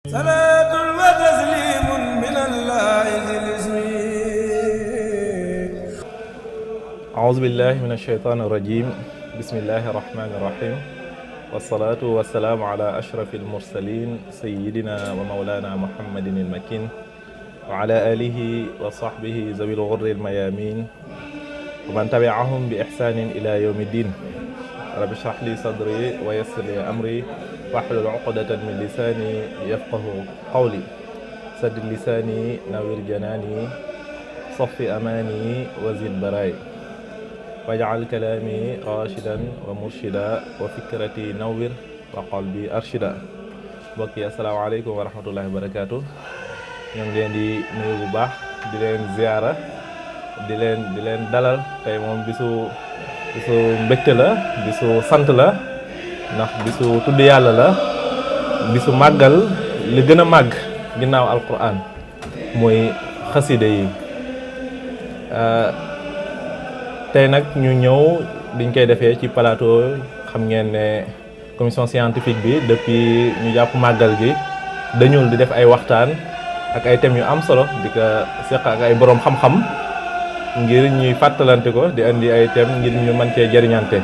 salaatun wa tasliimun min Allaahi zil ismi. Auzu billaahi mina shaytaani rajiim. Bismillaahi rahmaani rahiim. Wassalaatu wassalaamu alaa ashrafil mursaliin sayyidinaa wa mawlaanaa Muhammadin al-makiin wa alaa aalihi wa sahbihi zawil ghurril mayaamiin wa man tabi'ahum bi ihsaanin ilaa yawmi diin. Rabbi shrah li sadri wa yassir li amri wahlul uqdatan min lisaani yafqahu qawli. saddid lisaani nawwir janaani saffi amaani wa zid baraay waj'al kalaami raashidan wa murshida wa fikrati nawwir wa qalbi arshida. Mbokk yi asalaamaaleykum wa rahmatullahi wa barakaatu. ñoo ngi leen di nuyu bu baax di leen ziyaara di leen dalal. tey moom bisu mbégte la, bisu sant la, ndax bisu tudd yàlla la, bisu màggal li gën a màgg ginnaaw alquran mooy xaside yi. tey nag ñu ñëw diñ koy defee ci plateau. xam ngeen ne commission scientifique bi depuis ñu jàpp màggal gi dañul di def ay waxtaan ak ay thèmes yu am solo di ko seq ak ay boroom xam-xam ngir ñuy fàttalante ko di andi ay thèmes ngir ñu mën cee jëriñante.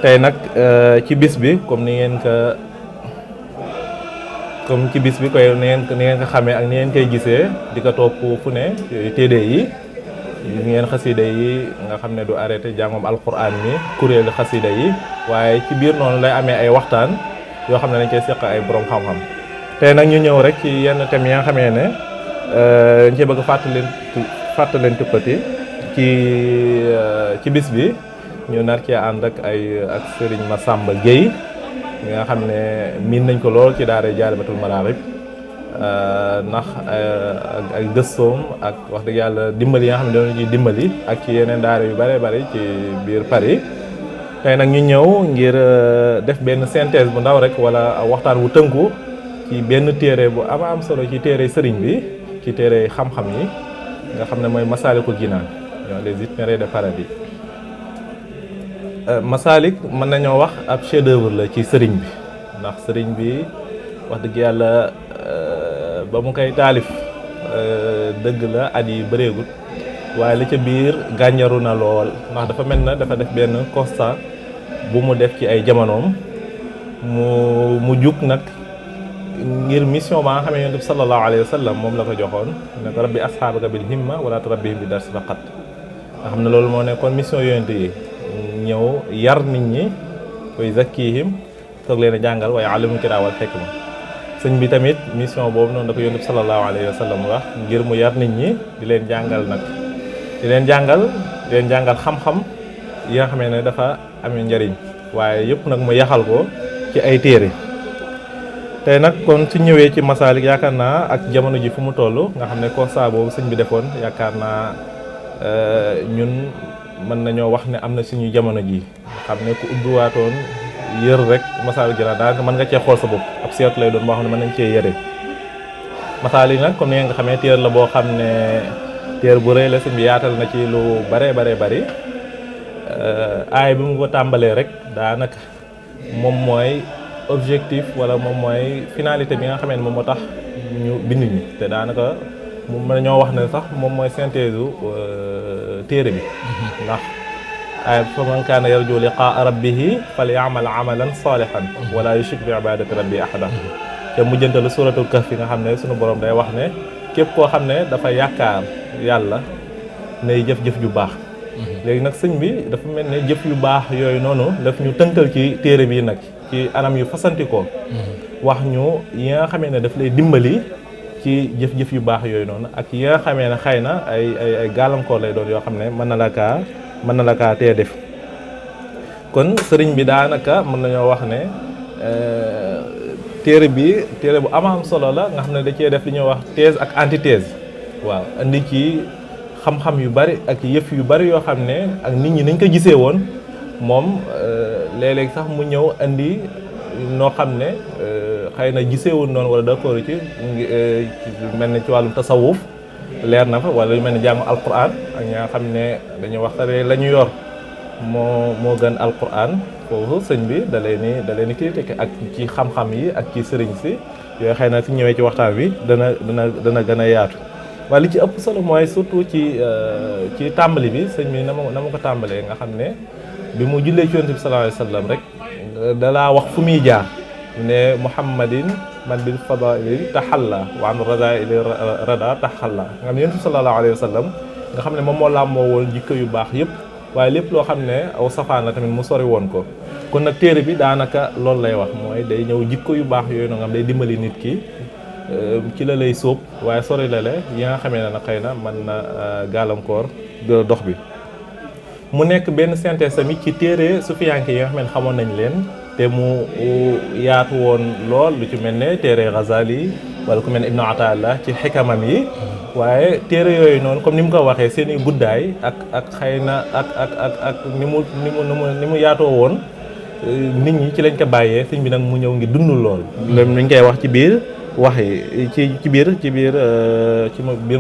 tey nag ci bis bi comme ci bis bi koy ni ngeen ko xamee ak ni ngeen koy gisee di ko topp fu ne téere yi ngeen xasida yi nga xam ne du arrêté jàngom alquran mi kuréelu xasida yi, waaye ci biir noonu lay amee ay waxtaan yoo xam ne dañ koy seq ay borom xam-xam. tey nag ñu ñëw rek ci yenn thèmes yi nga xamee ne dañ cee bëgg fàttaleen tuppati ci bis bi. ñu nar cee ànd ak Serigne Massamba Gueye mi nga xam ne miin nañ ko lool ci daara Jaalibatul Maraaxib ndax ay gëstoom ak wax dëgg yàlla dimbali yi nga xam ne dañu ciy dimbali ak ci yeneen daara yu bare bari ci biir Paris. tey nag ñu ñëw ngir def benn synthèse bu ndaw rek wala waxtaan wu tënku ci benn téere bu am solo ci téere sëriñ bi, ci téere xam-xam yi nga xam ne mooy Masaalikul Jinaan, les itinéraires de paradis. Masalik mën nañoo wax ab chef d'œuvre la ci sëriñ bi, ndax sëriñ bi wax dëgg yàlla ba mu koy taalif dëgg la at yi bëreegut, waaye li ca biir gànjaru na lool, ndax dafa mel na dafa def benn constat bu mu def ci ay jamonoom mu jug nag ngir mission ba nga xam ne Yonent bi sallallahu alayhi wa sallam moom la ko joxoon ne ko rabbi ashaabaka bil himma wala turabbihim bi darsi faqat. nga xam ne loolu moo nekkoon mission Yonent yi, ñëw yar nit ñi koy zakkihim toog leen a jàngal waaye alimu kitaab wal hikma. sëñ bi tamit mission boobu noonu da ko Yonent bi sallallahu alayhi wa sallam wax ngir mu yar nit ñi di leen jàngal nag di leen jàngal xam-xam yi nga xamee ne dafa amee njariñ, waaye yëpp nag mu yaxal ko ci ay téere. tey nag kon su ñëwee ci Masaalik yaakaar naa ak jamono ji fu mu toll nga xam ne constat boobu sëñ bi defoon yaakaar naa ñun mën nañoo wax ne am na suñu jamono ji xam ne ku ubbiwaatoon yër rek Masaalikul Jinaan daanaka mën nga cee xool sa bopp, ab seetu lay doon boo xam ne mën nañ cee yëre. Masaalik nag comme ni nga xamee téer la boo xam ne téer bu rëy la, sëñ bi yaatal na ci lu bare bari. aay bi mu ko tàmbalee rek daanaka moom mooy objectif wala moom mooy finalité bi nga xamee ne moom moo tax ñu bind ñi, te daanaka mu mën nañoo wax ne sax moom mooy synthèse téere bi. ndax ay fa man kaana yarju liqaa rabbihi falyamal amalan salihan wala yushrik bi ibadati rabbi ahada. te mujjantalu suratul kahf nga xam ne sunu borom day wax ne képp koo xam ne dafa yaakaar yàlla nay jëf-jëf ju baax. léegi nag sëñ bi dafa mel ne jëf yu baax yooyu noonu daf ñu tënkal ci téere bii nag ci anam yu fasantikoo wax ñu yi nga xamee ne daf lay dimbali ci jëf-jëf yu baax yooyu noonu ak yi nga xamee ne xëy na ay gàllankoor lay doon yoo xam ne mën na la kaa tee def. kon sëriñ bi daanaka mën nañoo wax ne téere bu am solo la nga xam ne da cee def li ñuy wax thèse ak antithèse. waaw andi ci xam-xam yu bari ak yëf yu bari yoo xam ne ak nit ñi nañ ko gisee woon moom léeg-léeg sax mu ñëw andi noo xam ne xëy na gisewul noonu wala d'accord ci mel ne ci wàllum tasawuf leer na fa, wala yu mel ne jàngu alquran ak ñi nga xam ne dañuy waxtare la ñu yor moo gën alquran. foofu sëñ bi da leen ni critiquer ak ci xam-xam yi ak ci sëriñ si yooyu xëy na su ñëwee ci waxtaan bi dana gën a yaatu waaye li ci ëpp solo mooy surtout ci tàmbali bi sëñ bi na ma ko tàmbalee nga xam ne bi mu jullee ci Yonent bi sallallahu alayhi wa sallam rek dalaa wax fu muy jaar ne muhammadin man bil fadaili taxalla wa an radaili rada taxalla nga xam ne Yonent bi sallallahu alayhi wa sallam nga xam ne moom moo làmboo woon jikko yu baax yëpp waaye lépp loo xam ne aw safaan la tamit mu sori woon ko kon nag téere bi daanaka loolu lay wax mooy day ñëw jikko yu baax yooyu nga xam day dimbali nit ki ci la lay sóob waaye sori la yi nga xamee ne nag xëy na mën na gàllankoor dox bi mu nekk benn synthèse tamit ci téere sufiyanke yi nga xam ne xamoon nañ leen te mu yaatu woon lool lu ci mel ne téere Ghazali wala ku mel ne Ibnu Ataillah ci xikamam yi waaye téere yooyu noonu comme ni mu ko waxee seen i guddaay ak xëy na ak ni mu yaatoo woon nit ñi ci lañ ko bàyyee sëñ bi nag mu ñëw ngi dundul lool. loolu mi ngi koy wax ci biir wax yi ci biir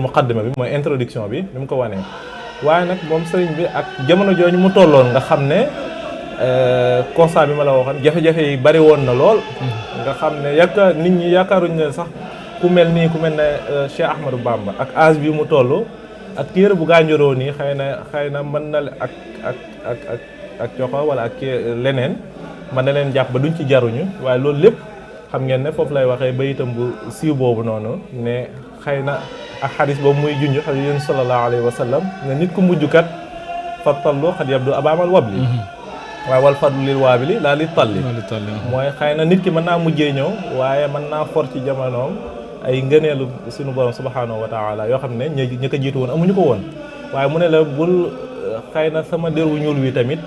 muqaddima bi mooy introduction bi ni mu ko wanee waaye nag moom sëriñ bi ak jamono jooju mu tolloon nga xam ne constat bi ma la waxoon jafe-jafe yi bari woon na lool. nga xam ne nit ñi yaakaaruñ ne sax ku mel ne Cheikh Ahmadou Bamba ak âge bi mu toll ak téere bu gànjoroo nii xëy na mën na ak coxo wala ak leneen mën na leen jàpp ba duñ ci jaruñu waaye loolu lépp xam ngeen ne foofu lay waxee bayitam bu siiw boobu noonu ne xëy na ak xadis boobu muy junj xadis yéen sallallahu alayhi wa sallam ne nit ku mujj kat fa tallu xad yabdu abaamal wabli waaye wal fadlu lil waabili laa li talli mooy xëy na nit ki mën naa mujjee ñëw waaye mën naa for ci jamonoom ay ngëneelu suñu borom subhanahu wa taala yoo xam ne ñi ko jiitu woon amuñu ko woon waaye mu ne la bul xëy na sama dér wu ñuul wi tamit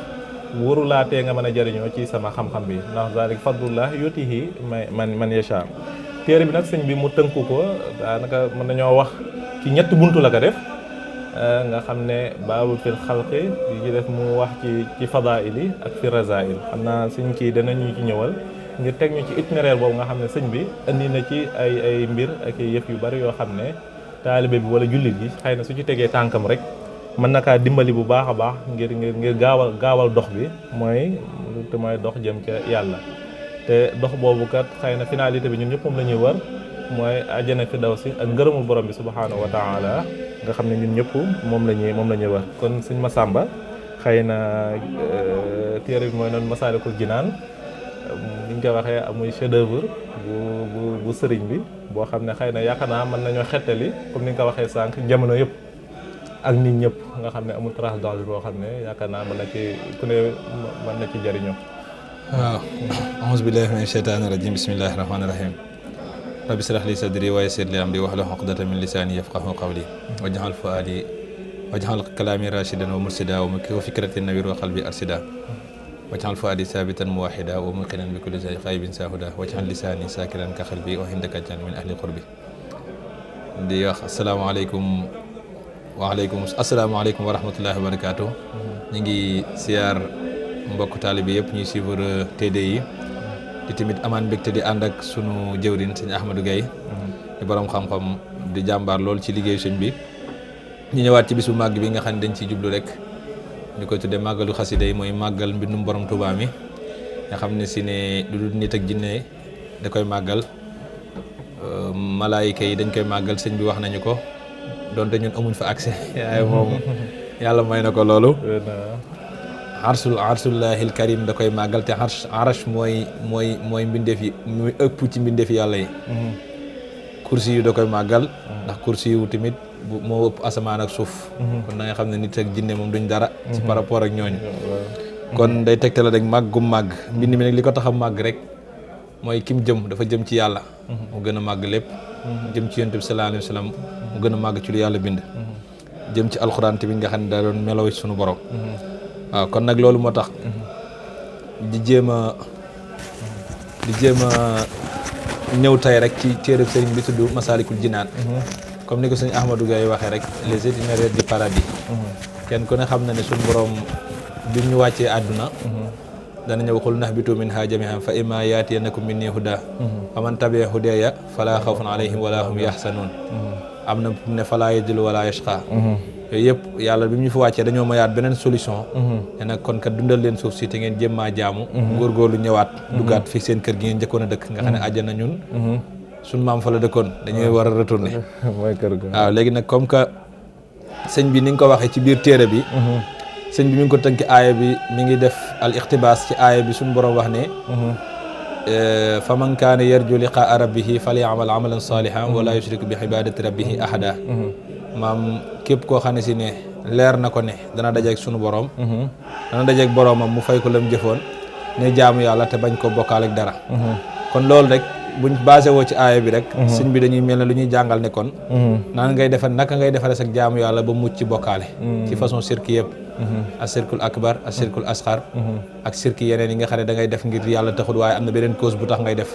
warulaatee nga mën a jëriñoo ci sama xam-xam bi ndax zalik fadlullah yutihi man yasha téere bi nag sëñ bi mu tënku ko daanaka mën nañoo wax ci ñetti buntu la ko def nga xam ne baabul fil xalqi di ci def mu wax ci fadaili ak fi razail xam naa suñ kii danañu ci ñëwal ngir teg ñu ci itinéraire boobu nga xam ne sëñ bi indi na ci ay mbir ak yëf yu bari yoo xam ne taalibe bi wala jullit gi xëy na su ci tegee tànkam rek mën na kaa dimbali bu baax a baax ngir gaawal dox bi mooy dox jëm ca yàlla te dox boobu kat xëy na finalité bi ñun ñëpp moom la ñuy war mooy àjjana fi daw si ak ngërëmul borom bi subhanahu wa taala nga xam ne ñun ñëpp moom la ñuy war kon sëñ Massamba xëy na téere bi mooy noonu Masaalikul Jinaan ni ñu ko waxee amuy chef d'œuvre bu sëriñ bi boo xam ne xëy na yaakaar naa mën nañoo xettali comme ni nga ko waxee sànq jamono yëpp ak nit ñëpp nga xam ne amul trace d'âge boo xam ne yaakaar naa mën na ci ku ne mën na ci jëriñoo. waaw a'uuzu billaahi mina shaytaani rajiim bismillaahi rahmaani rahiim rabbi shrah li sadri wa yassir li amri wahlul uqdatan min lisaani yafqahu qawli waj'al kalaami raashidan wa murshidan wa fikrati nawwir wa qalbi arshida waj'al fuaadi saabitan muwahhida wa muqinan bi kulli xaybin saahuda waj'al lisaani saakiran ka qalbi wa indaka jan min ahli qurbi di wax asalaamaaleykum wa rahmatullahi wa barakaatu. ñu ngi siyaar mbokk taalibe yëpp ñuy suivre TDI di tamit amaan mbégte di ànd ak sunu jëwrin sëñ Ahmadou Gaye di borom xam-xam di jàmbaar lool ci liggéeyu sëñ bi ñu ñëwaat ci bis bu màgg bi nga xam ne dañ ciy jublu rek ñu koy tuddee màggalu xasida yi mooy màggal mbindum borom Tuubaa mi nga xam ne si ne du dul nit ak jinne da koy màggal malaayika yi dañ koy màggal sëñ bi wax nañu ko donte ñun amuñ fa accès waaye moom yàlla may na ko loolu arsullahil karim da koy màggal te arash mooy mbindeef yi muy ëpp ci mbindeef yàlla yi kursi yu da koy màggal ndax kursi yu tamit moo ëpp asamaan ak suuf kon da nga xam ne nit ak jinne moom duñ dara ci par rapport ak ñooñu kon day tegte la rek màggum màgg mbind mi nag li ko tax a màgg rek mooy kim jëm dafa jëm ci yàlla mu gën a màgg lépp jëm ci yonent bi sallallahu alayhi wa sallam mu gën a màgg ci lu yàlla bind jëm ci alxuraan tamit nga xam ne da doon meloo ci sunu borom waaw kon nag loolu moo tax di jéem a ñëw tey rek ci téereb sëriñ bi tudd Masaalikul Jinaan comme ni ko sëñ Ahmadou Gaye waxee rek les itinéraires du paradis kenn ku ne xam na ne suñu borom bi ñu wàccee àdduna dana ñëw xul nahbitu minhaa jamii'an fa immaa yaatiyannakum minnii hudaa faman tabi'a hudaaya falaa xawfun alayhim wa laa hum yaxzanuun am na ne falaa yadillu wa laa yashqaa yooyu yëpp yàlla bi mu ñu fi wàccee dañoo mayaat beneen solution te nag kon kat dundal leen suuf si te ngeen jéem maa jaamu góorgóorlu ñëwaat duggaat fi seen kër gi ngeen njëkkoon a dëkk nga xam ne àjjana ñun suñ maam fa la dëkkoon dañuy war a retourner mooy kër ga. waaw léegi nag comme que sëñ bi ni nga ko waxee ci biir téere bi sëñ bi mi ngi ko tënki aaya bi mi ngi def al iqtibaas ci aaya bi suñ borom wax ne fa man kaana yarju liqaa rabbihi falyamal amalan salihan wala yushrik bi ibadati rabbihi ahada maam képp koo xam ne si ne leer na ko ne dana dajeeg sunu borom dana dajeeg boromam mu fay ko lam jëfoon ne jaamu yàlla te bañ ko bokkaale ak dara kon loolu rek buñ basé woo ci aaya bi rek sëñ bi dañuy mel ne lu ñuy jàngal ne kon naan ngay defar naka ngay defaree sax jaamu yàlla ba mucc ci bokkaale ci façon sirki yëpp ak sirkul akbar ak sirkul asxar ak sirki yeneen yi nga xam ne da ngay def ngir yàlla taxul waaye am na beneen cause bu tax ngay def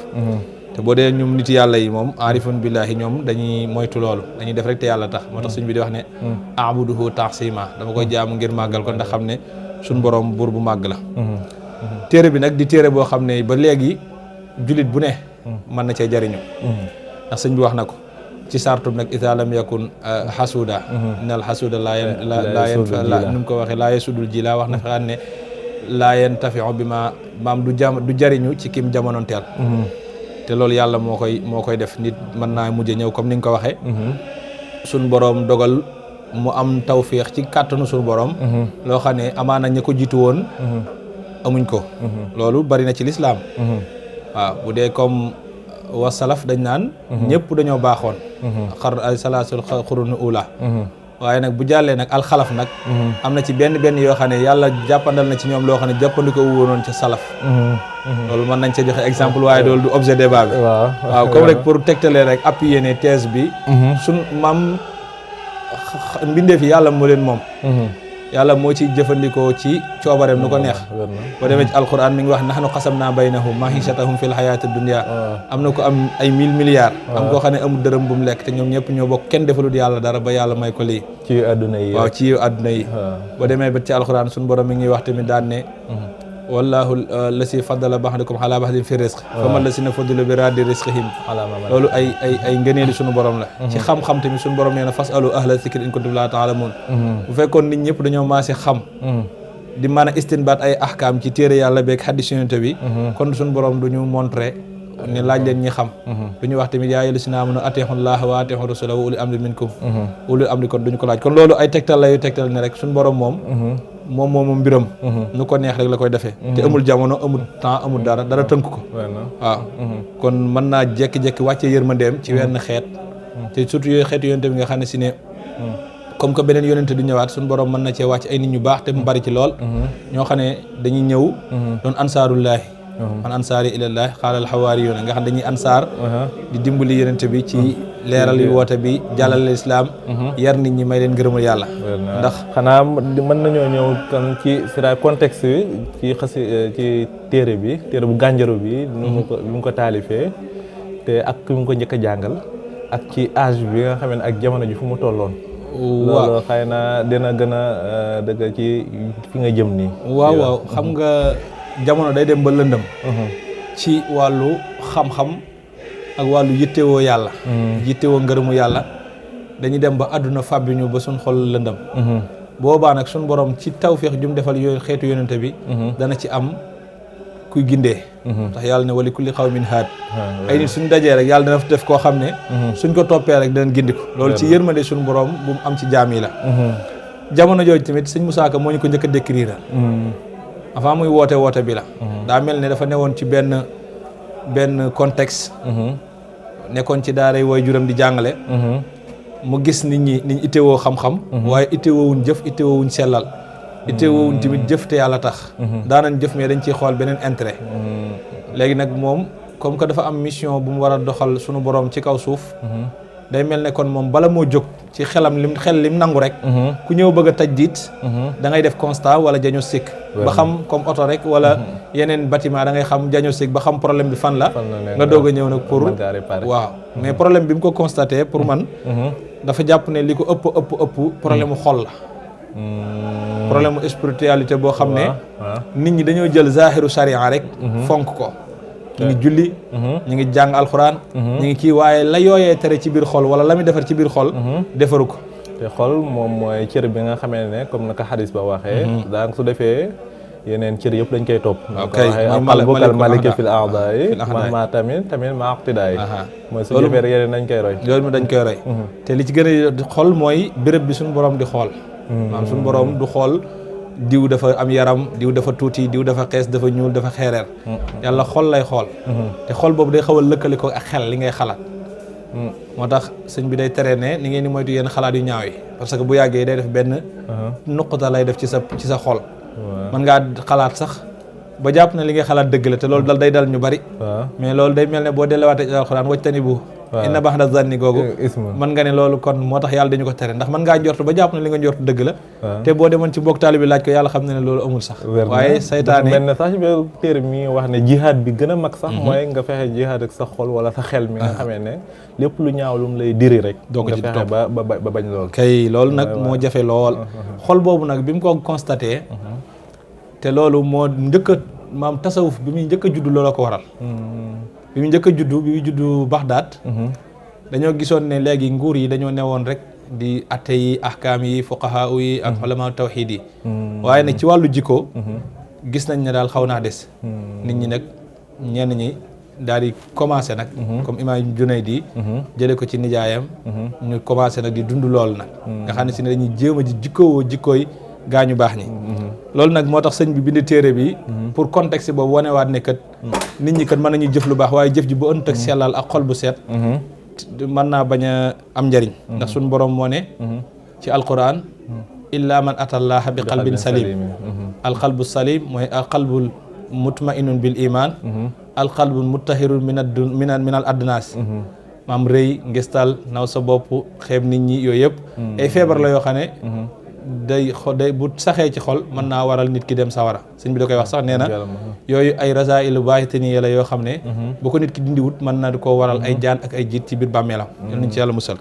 te boo dee ñoom nit yàlla yi moom aarifun billahi ñoom dañuy moytu loolu dañuy def rek te yàlla tax moo tax sëñ bi di wax ne abuduhu taxsima dama koy jaamu ngir màggal ko ndax xam ne suñ borom buur bu màgg la téere bi nag di téere boo xam ne ba léegi julit bu ne mën na cee jariñu ndax sëñ bi wax na ko ci sartum nag ida lam yakun xasuuda inal xasuuda laa nu mu ko waxee laa yesudul ji laa wax na fexaan ne laa yantafiu bi maam du jariñu ci kim jamonoonteel te loolu yàlla moo koy def nit mën naa mujj ñëw comme ni nga ko waxee suñ boroom dogal mu am tawféex ci kàttanu suñu boroom loo xam ne amaana ña ko jiitu woon amuñ ko loolu bari na ci lislaam waaw bu dee comme wasalaf dañ naan ñëpp dañoo baaxoon ay salaasul xurun ula waaye nag bu jàllee nag alxalaf nag am na ci benn yoo xam ne yàlla jàppandal na ci ñoom loo xam ne jàppandiko wonoon ca salaf loolu mën nañ ca joxe exemple waaye loolu du objet débat bi waaw comme rek pour tegtalee rek appuyer ne thèse bi suñ maam mbindeef yi yàlla moo leen moom yàlla moo ci jëfandikoo ci coobareem nu ko neex boo demee ci alquran mi ngi wax nahnu qasamna baynahum mahishatahum fil hayati dunya am na ko am ay 1000 milliards am koo xam ne amul dërëm bu mu lekk te ñoom ñëpp ñoo bokk kenn defalul yàlla dara ba yàlla may ko lii ci àdduna yi waaw ci àdduna yi boo demee ba ci alquran suñu borom mi ngi wax tamit daan ne wallahu lasi faddala ba'dakum ala ba'din fi rizq faman lasina faddalu bi raddi rizqihim loolu ay ngëneeli suñu borom la ci xam-xam tamit suñu borom nee na fasalu ahla zikri in kuntum la ta'lamun bu fekkoon nit ñëpp dañoo maase xam di mën a istinbaat ay ahkaam ci téere yàlla beeg hadis yonent bi kon suñu borom duñu montré ne laaj leen ñi xam du ñu wax tamit yaa ayyuhallazina amanu atii'ullaha wa atii'u rasula wa ulil amri minkum ulil amri kon duñu ko laaj kon loolu ay tegtal la yu tegtal ne rek suñu borom moom mbiram nu ko neex rek la koy defee te amul jamono amul temps amul dara tënk ko waaw kon mën naa jekki-jekki wàcce yërmandeem ci wenn xeet te surtout yooyu xeetu yonente bi nga xam ne si ne comme que beneen yonente du ñëwaat suñu borom mën na cee wàcc ay nit ñu baax te mu bari ci lool ñoo xam ne dañuy ñëw doon ansaarullaahi man ansaari ilallaah xaalal xawaariyuuna nga xam dañuy ansaar di dimbali yonente bi ci leeral yu woote bi jàllale islaam yar nit ñi may leen gërëmul yàlla ndax xanaa mën nañoo ñëw kon ci contexte bi ci téere bu gànjaru bi nu mu ko taalifee te ak ki mu ko njëkk a jàngal ak ci âge bi nga xam ne ak jamono ji fu mu tolloon loolu xëy na dina gën a dëgg ci fi nga jëm nii waaw xam nga jamono day dem ba lëndëm ci wàllu xam-xam ak wàllu yittewoo yàlla yittewoo ngërëmu yàlla dañuy dem ba àdduna fàbbi ñu ba suñ xol lëndëm boobaa nag suñ borom ci tawféex jum defal yooyu xeetu yonente bi dana ci am kuy gindee tax yàlla ne wali kulli xawmin haad ay nit suñ dajee rek yàlla dana def koo xam ne suñ ko toppee rek danañ gindi ko loolu ci yërmande suñ borom bu mu am ci jaam yi la jamono jooju tamit sëñ Moussa Ka moo ñu ko njëkk a décrire avant muy woote bi la daa mel ne dafa newoon ci benn contexte nekkoon ci daaray woy juram di jàngale mu gis nit ñi ittewoo xam-xam waaye ittewoowuñ jëf ittewoowuñ sellal ittewoowuñ tamit jëf te yàlla tax daanañ jëf mais dañ ciy xool beneen intérêt léegi nag moom comme que dafa am mission bu mu war a doxal sunu borom ci kaw suuf day mel ne kon moom bala moo jóg ci xel lim nangu rek ku ñëw bëgg a tajdiid da ngay def constat wala diagnostic ba xam comme oto rek wala yeneen bâtiment da ngay xam diagnostic ba xam problème bi fan la nga doog a ñëw nag pour waaw mais problème bi mu ko constaté pour man dafa jàpp ne li ko ëpp problème mu xol la problème mu spiritualité boo xam ne nit ñi dañoo jël zahiru sharia rek fonk ko ñu ngi julli ñu ngi jàng alxuraan ñu ngi kii waaye la yooyee tere ci biir xol wala la muy defar ci biir xol defaru ko te xol moom mooy cër bi nga xamee ne comme naka xadis ba waxee daanaka su defee yeneen cër yëpp dañ koy topp. ok qalbukal maliki fil a'daa'i ma tamit ma aqtidaay. mooy su jëfee rek yeneen dañ koy roy. loolu mi dañ koy roy. te li ci gën a xol mooy béréb bi suñu borom di xool. maanaam suñu borom du xool diw dafa am yaram diw dafa tuuti diw dafa xees dafa ñuul dafa xeereer. yàlla xol lay xool. te xol boobu day xaw a lëkkale ko ak xel li ngay xalaat. moo tax sëñ bi day tere ne ni ngeen di moytu yenn xalaat yu ñaaw yi parce que bu yàggee day def benn nuqata lay def ci sa xol. mën ngaa xalaat sax ba jàpp na li ngay xalaat dëgg la te loolu day dal ñu bari. mais loolu day mel ne boo delluwaatee ci alxuraan wajtani bu inna ba'da zanni googu mën nga ne loolu kon moo tax yàlla dañu ko tere ndax mën ngaa njort ba jàpp na li nga njort dëgg la. te boo demoon ci bokk taalibe bi laaj ko yàlla xam ne loolu amul sax. waaye saytaane mel na sax ci biir téere mi wax ne jihaad bi gën a mag sax mooy nga fexe jihaad ak sa xol wala sa xel mi nga xamee ne lépp lu ñaaw lu mu lay diri rek doo ko ci nga fexe ba bañ loolu kay loolu nag moo jafe lool xol boobu nag bi mu ko constaté te loolu moo njëkk a maam tasawuf bi muy njëkk a juddu loolu ko waral bi muy njëkk a juddu bi muy juddu Baxdaad dañoo gisoon ne léegi nguur yi dañoo newoon rek di atte yi ahkaam yi fuqahaa yi ak ulama tawxiid yi waaye nag ci wàllu jikko gis nañ ne daal xaw naa des nit ñi nag ñenn ñi daal di commencé nag comme imaam Junaydi jële ko ci nijaayam ñu commencé nag di dund loolu nag nga xam ne si ne dañuy jéem a ji jikkoo jikkooy gaañu baax ñi loolu nag moo tax sëñ bi bind téere bi pour contexte boobu wanewaat ne kat nit ñi kat mën nañu jëf lu baax waaye jëf ji bu ënt ak sellal ak xol bu seet mën naa bañ a am njariñ ndax suñu borom moo ne ci alquran illa man atallaha bi qalbin salim alqalbu salim mooy alqalbul mutmainun bil iman alqalbul muttahirun min al adnas maam rëy ngistal naw sa bopp xeeb nit ñi yooyu yëpp ay feebar la yoo xam ne day bu saxee ci xol mën naa waral nit ki dem sawara sëñ bi da koy wax sax nee na yooyu ay rasailu baatiniya la yoo xam ne bu ko nit ki dindiwut mën na di ko waral ay jaan ak ay jiit ci biir bàmmeelam yal nañ ci yàlla musal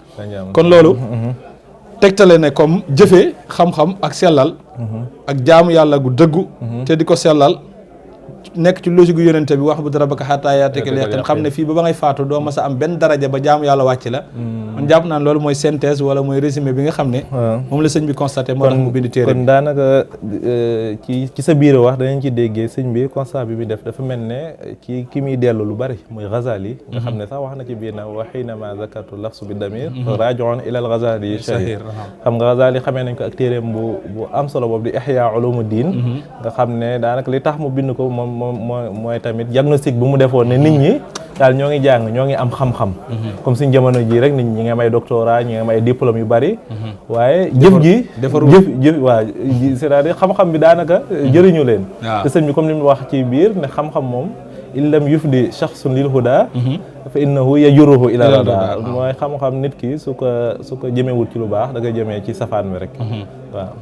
kon loolu tegtale ne comme jëfee xam-xam ak sellal ak jaamu yàlla gu dëggu te di ko sellal nekk ci logique gu yonente bi wax bu rabbaka hattaa ya'tiyakal yaqiin xam ne fii ba ngay faatu doo mas a am benn daraja ba jaamu yàlla wàcc la man jàpp naan loolu mooy synthèse wala mooy résumé bi nga xam ne moom la sëñ bi constaté moo tax mu bind téere kon daanaka ci sa biir wax danañ ci déggee sëñ bi constat bi def dafa mel ne ki muy dellu lu bari muy Ghazali nga xam ne sax wax na ci biir na wa hiinama zakartu lafsu bi damir raaji'un ilal Ghazali shahir xam nga Ghazali xamee nañ ko ak téereem bu am solo boobu di Ihya Ulumuddin nga xam ne daanaka li tax mu bind ko moom mooy tamit diagnostic bu mu defoon ne nit ñi daal ñoo ngi jàng ñoo ngi am xam-xam comme suñ jamono ji rek nit ñi nga may doctorat ñi nga may diplôme yu bari waaye jëf waa c'est-à-dire xam-xam bi daanaka jëriñu leen te sëñ bi comme li mu wax ci biir ne xam-xam moom in lam yufdi shakhsun lil huda fa innahu yajuruhu ila rada mooy xam-xam nit ki su ko jëmewul ci lu baax da nga jëmee ci safaan bi rek waaw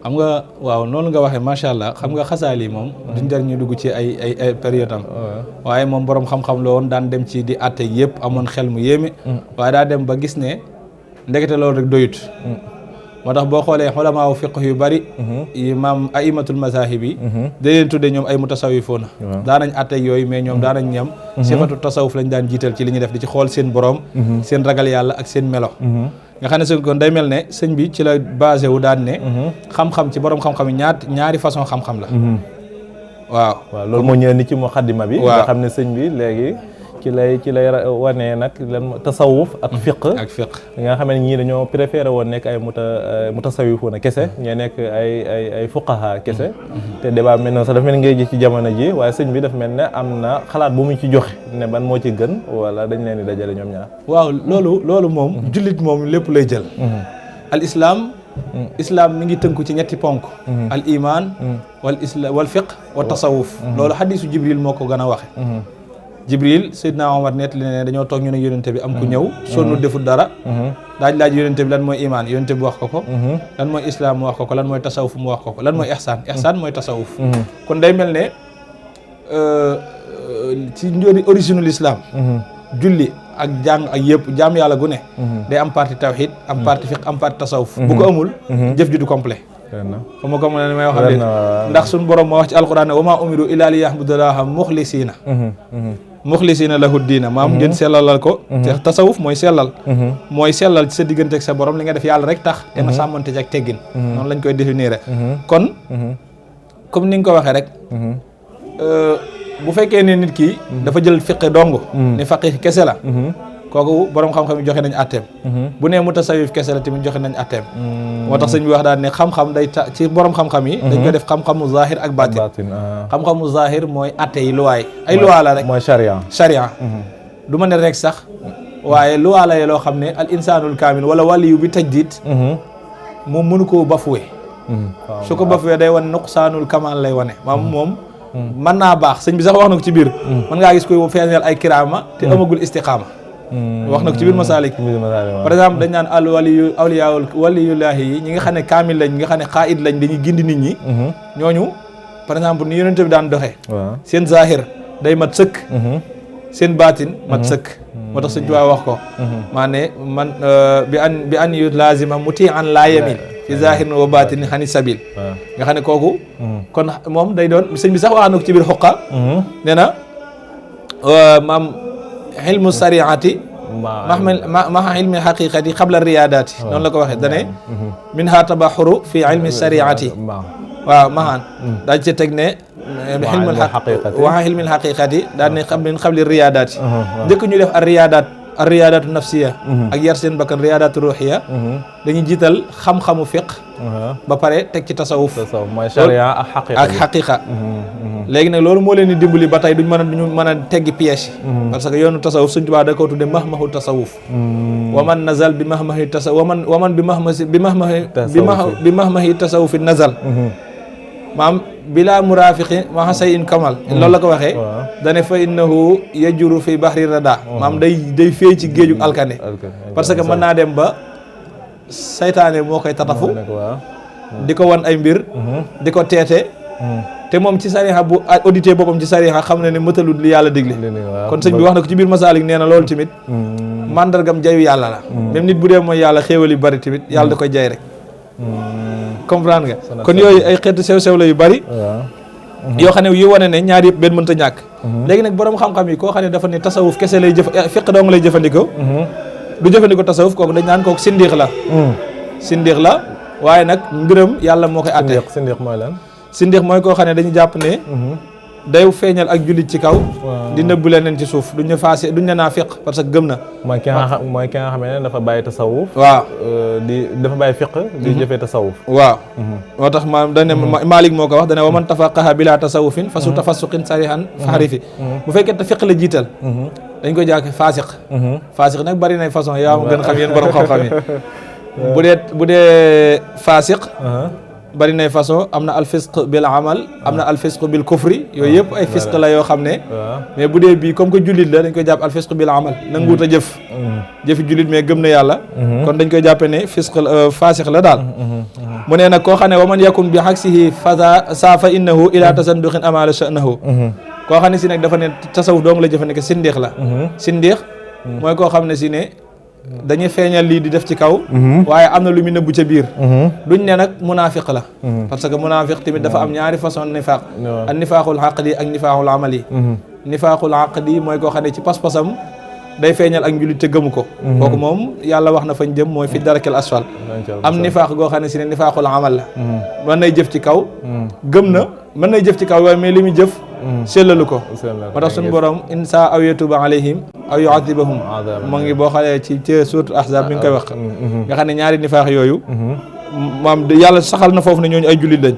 xam nga waaw noonu nga waxee macha allah xam nga Xasaali moom duñ jar ñu dugg ci ay période am waaye moom borom xam-xam la woon daan dem ci di àtte yëpp amoon xel mu yéeme waaye daa dem ba gis ne ndekete loolu rek doyut moo tax boo xoolee xulamaa wu fiqh yu bari imaam aimatul mazahib yi da leen tudde ñoom ay mutasawifoona daanañ àtte yooyu mais ñoom daanañ ñam sifatu tasawuf lañ daan jiital ci li ñuy def di ci xool seen borom seen ragal yàlla ak seen melo nga xam ne sëñ kon day mel ne sëñ bi ci la basé wu daan ne xam-xam ci borom xam-xam yi ñaari façon xam-xam la waaw loolu moo ñëw ni ci muqaddima bi nga xam ne sëñ bi léegi ci lay wanee nag lan tasawuf ak fiq nga xam ne ñii dañoo préféré woon nekk ay mutasawifuuna kese ñooy nekk ay fuqaha kese te débat mel noonu sax dafa mel ngay ji ci jamono ji waaye sëñ bi dafa mel ne am na xalaat bu mu ci joxe ne ban moo ci gën wala dañ leen di dajale ñoom ñaar waaw loolu moom jullit moom lépp lay jël al islam mi ngi tënku ci ñetti ponk al iman wal fiq wa tasawuf loolu xadiisu jibril moo ko gën a waxe Jibril Seydina Omar nettali ne dañoo toog ñu ne yonente bi am ku ñëw sonnu deful dara laaj yonente bi lan mooy imaan yonente bi wax ko lan mooy islam mu wax ko lan mooy tasawuf mu wax ko lan mooy ihsaan mooy tasawuf kon day mel ne ci njoori origine l'islam julli ak jàng ak yëpp jaam yàlla gu ne day am partie tawhid am partie fiqh am partie tasawuf bu ko amul jëf ji du complet xam nga comme ne may wax ndax suñu borom moo wax ci alquran ne wa maa umiru illa li yahbudullaha muxlisiina lahu diina maam ngeen sellalal ko te tasawuf mooy sellal ci sa diggante ak sa borom li nga def yàlla rek tax te na sàmmante ci ak teggin noonu lañ koy définir comme ni nga ko waxee rek bu fekkee ne nit ki dafa jël fiqh dong ni faqih kese la kooku borom xam-xam yi joxe nañ atteem bu nee mutasawif kese la tamit joxe nañ atteem moo tax sëñ bi wax daal ne xam-xam day ci borom xam-xam yi dañ koy def xam-xamu zahir ak batin xam-xamu zahir mooy atte yi luwaay ay luwaa la rek mooy charia du ma ne rek sax waaye luwaa la loo xam ne al insanul kaamil wala waliyu bi tajdid moom mënu koo bafuwe su ko bafuwee day wane nuqsaanul kamal lay wane moom mën naa baax sëñ bi sax wax na ko ci biir mën ngaa gis koy feeñal ay kiraama te amagul istiqaama wax na ko ci biir masaalik par exemple dañ naan al waliyu awliyaul waliyullahi yi ñi nga xam ne kaamil lañ ñi nga xam ne xaayid lañ dañuy gindi nit ñi ñooñu par exemple ni yonent bi daan doxee seen zahir day mat sëkk seen baatin mat sëkk moo tax sëñ Tuubaa wax ko maa ne man bi an yu lazima muti an laa yamin fi zahirin wa batin xani sabil nga xam ne kooku kon moom day doon sëñ bi sax wax na ko ci biir xoqa nee na maam xilmu sariati ma ilmi xaqiqati xabla riyadati noonu la ko waxee dane min ha tabaxuru fi ilmi sariati waaw mahaan daa ci teg ne xilmul xaqiqati daal ne min xabli riyadati njëkk ñu def ar riyadatu nafsiya ak yar seen bakkan riyadatu ruhiya dañuy jiital xam-xamu fiq ba pare teg ci tasawuf mooy charia ak xaqiqa léegi nag loolu moo leen di dimbali ba tey duñu mën a teggi piège parce que yoonu tasawuf Sëñ Tuubaa da ko tudde mahmahu tasawuf wa man nazal bi mahmahi tasawuf wa man bi mahmahi tasawufi nazal maam bila murafiqi maa say in kamal loolu la ko waxee dane fa innahu yajuru fi bahri rada maam day féey ci géeju alkane parce que mën naa dem ba saytaane moo koy tatafu di ko wan ay mbir di ko teete te moom ci sariha bu audité boppam ci sariha xam na ne mëtalul li yàlla digle kon sëñ bi wax na ko ci biir masaalik nee na loolu tamit mandargam jayu yàlla la même nit bu dee mooy yàlla xéewal yu bari tamit yàlla da koy jay rek comprendre nga kon yooyu ay xeetu sew-sew la yu bari yoo xam ne yu wane ne ñaar yëpp benn mënta ñàkk léegi nag borom xam-xam yi koo xam ne dafa ne tasawuf kese lay fiq dong lay jëfandikoo du jëfandikoo tasawuf kooku dañ naan kooku sindiix la waaye nag mbiram yàlla moo koy àtte sindiix mooy lan sindiix mooy koo xam ne dañu jàpp ne day feeñal ak jullit ci kaw di nëbbu leneen ci suuf duñ ne faase duñ ne naafiq parce que gëm na mooy ki nga xam ne dafa bàyyi tasawuf waaw dafa bàyyi fiq di jëfee tasawuf waaw moo tax maam dañ ne Maalik moo ko wax dane wa man tafaqaha bila tasawufin fa su tafassuqin sarihan fahrifi bu fekkee te fiq la jiital dañ koy jàkke faasiq nag bari nay façon yaa ma gën xam yéen borom xam-xam yi bu dee faasiq bari nay façon am na alfisq bil amal am na alfisq bil kufri yooyu yëpp ay fisq la yoo xam ne mais bu dee bii comme que jullit la dañ koy jàpp alfisq bil amal nanguut a jëfi jullit mais gëm na yàlla kon dañ koy jàppe ne fisq faasiq la daal mu ne nag koo xam ne wa man yakun bi aksihi fa innahu ila tasanduqin amala sha'nahu koo xam ne si nag dafa ne tasawuf doong la jëfandikoo sindiix la sindiix mooy koo xam ne si ne dañuy feeñal lii di def ci kaw waaye am na lu mu nëbbu ca biir duñ ne nag munaafiq la parce que munaafiq tamit dafa am ñaari façon nifaaq ak nifaaqul aqdi ak nifaaqul amali nifaaqul aqdi mooy koo xam ne ci pas-pasam day feeñal ak njulit te gëmu ko kooku moom yàlla wax na fañ jëm mooy fi darakil asfal am nifaaq goo xam ne si ne nifaaqul amal la mën nay jëf ci kaw gëm na mën nay jëf ci kaw waaye mais li muy jëf sellalu ko moo tax suñu borom insa aw yatuba alayhim aw yu'adhibahum moo ngi boo xoolee ci suuratul ahzab mi ngi koy wax nga xam ne ñaari nifaax yooyu maam yàlla saxal na foofu ne ñooñu ay jullit lañ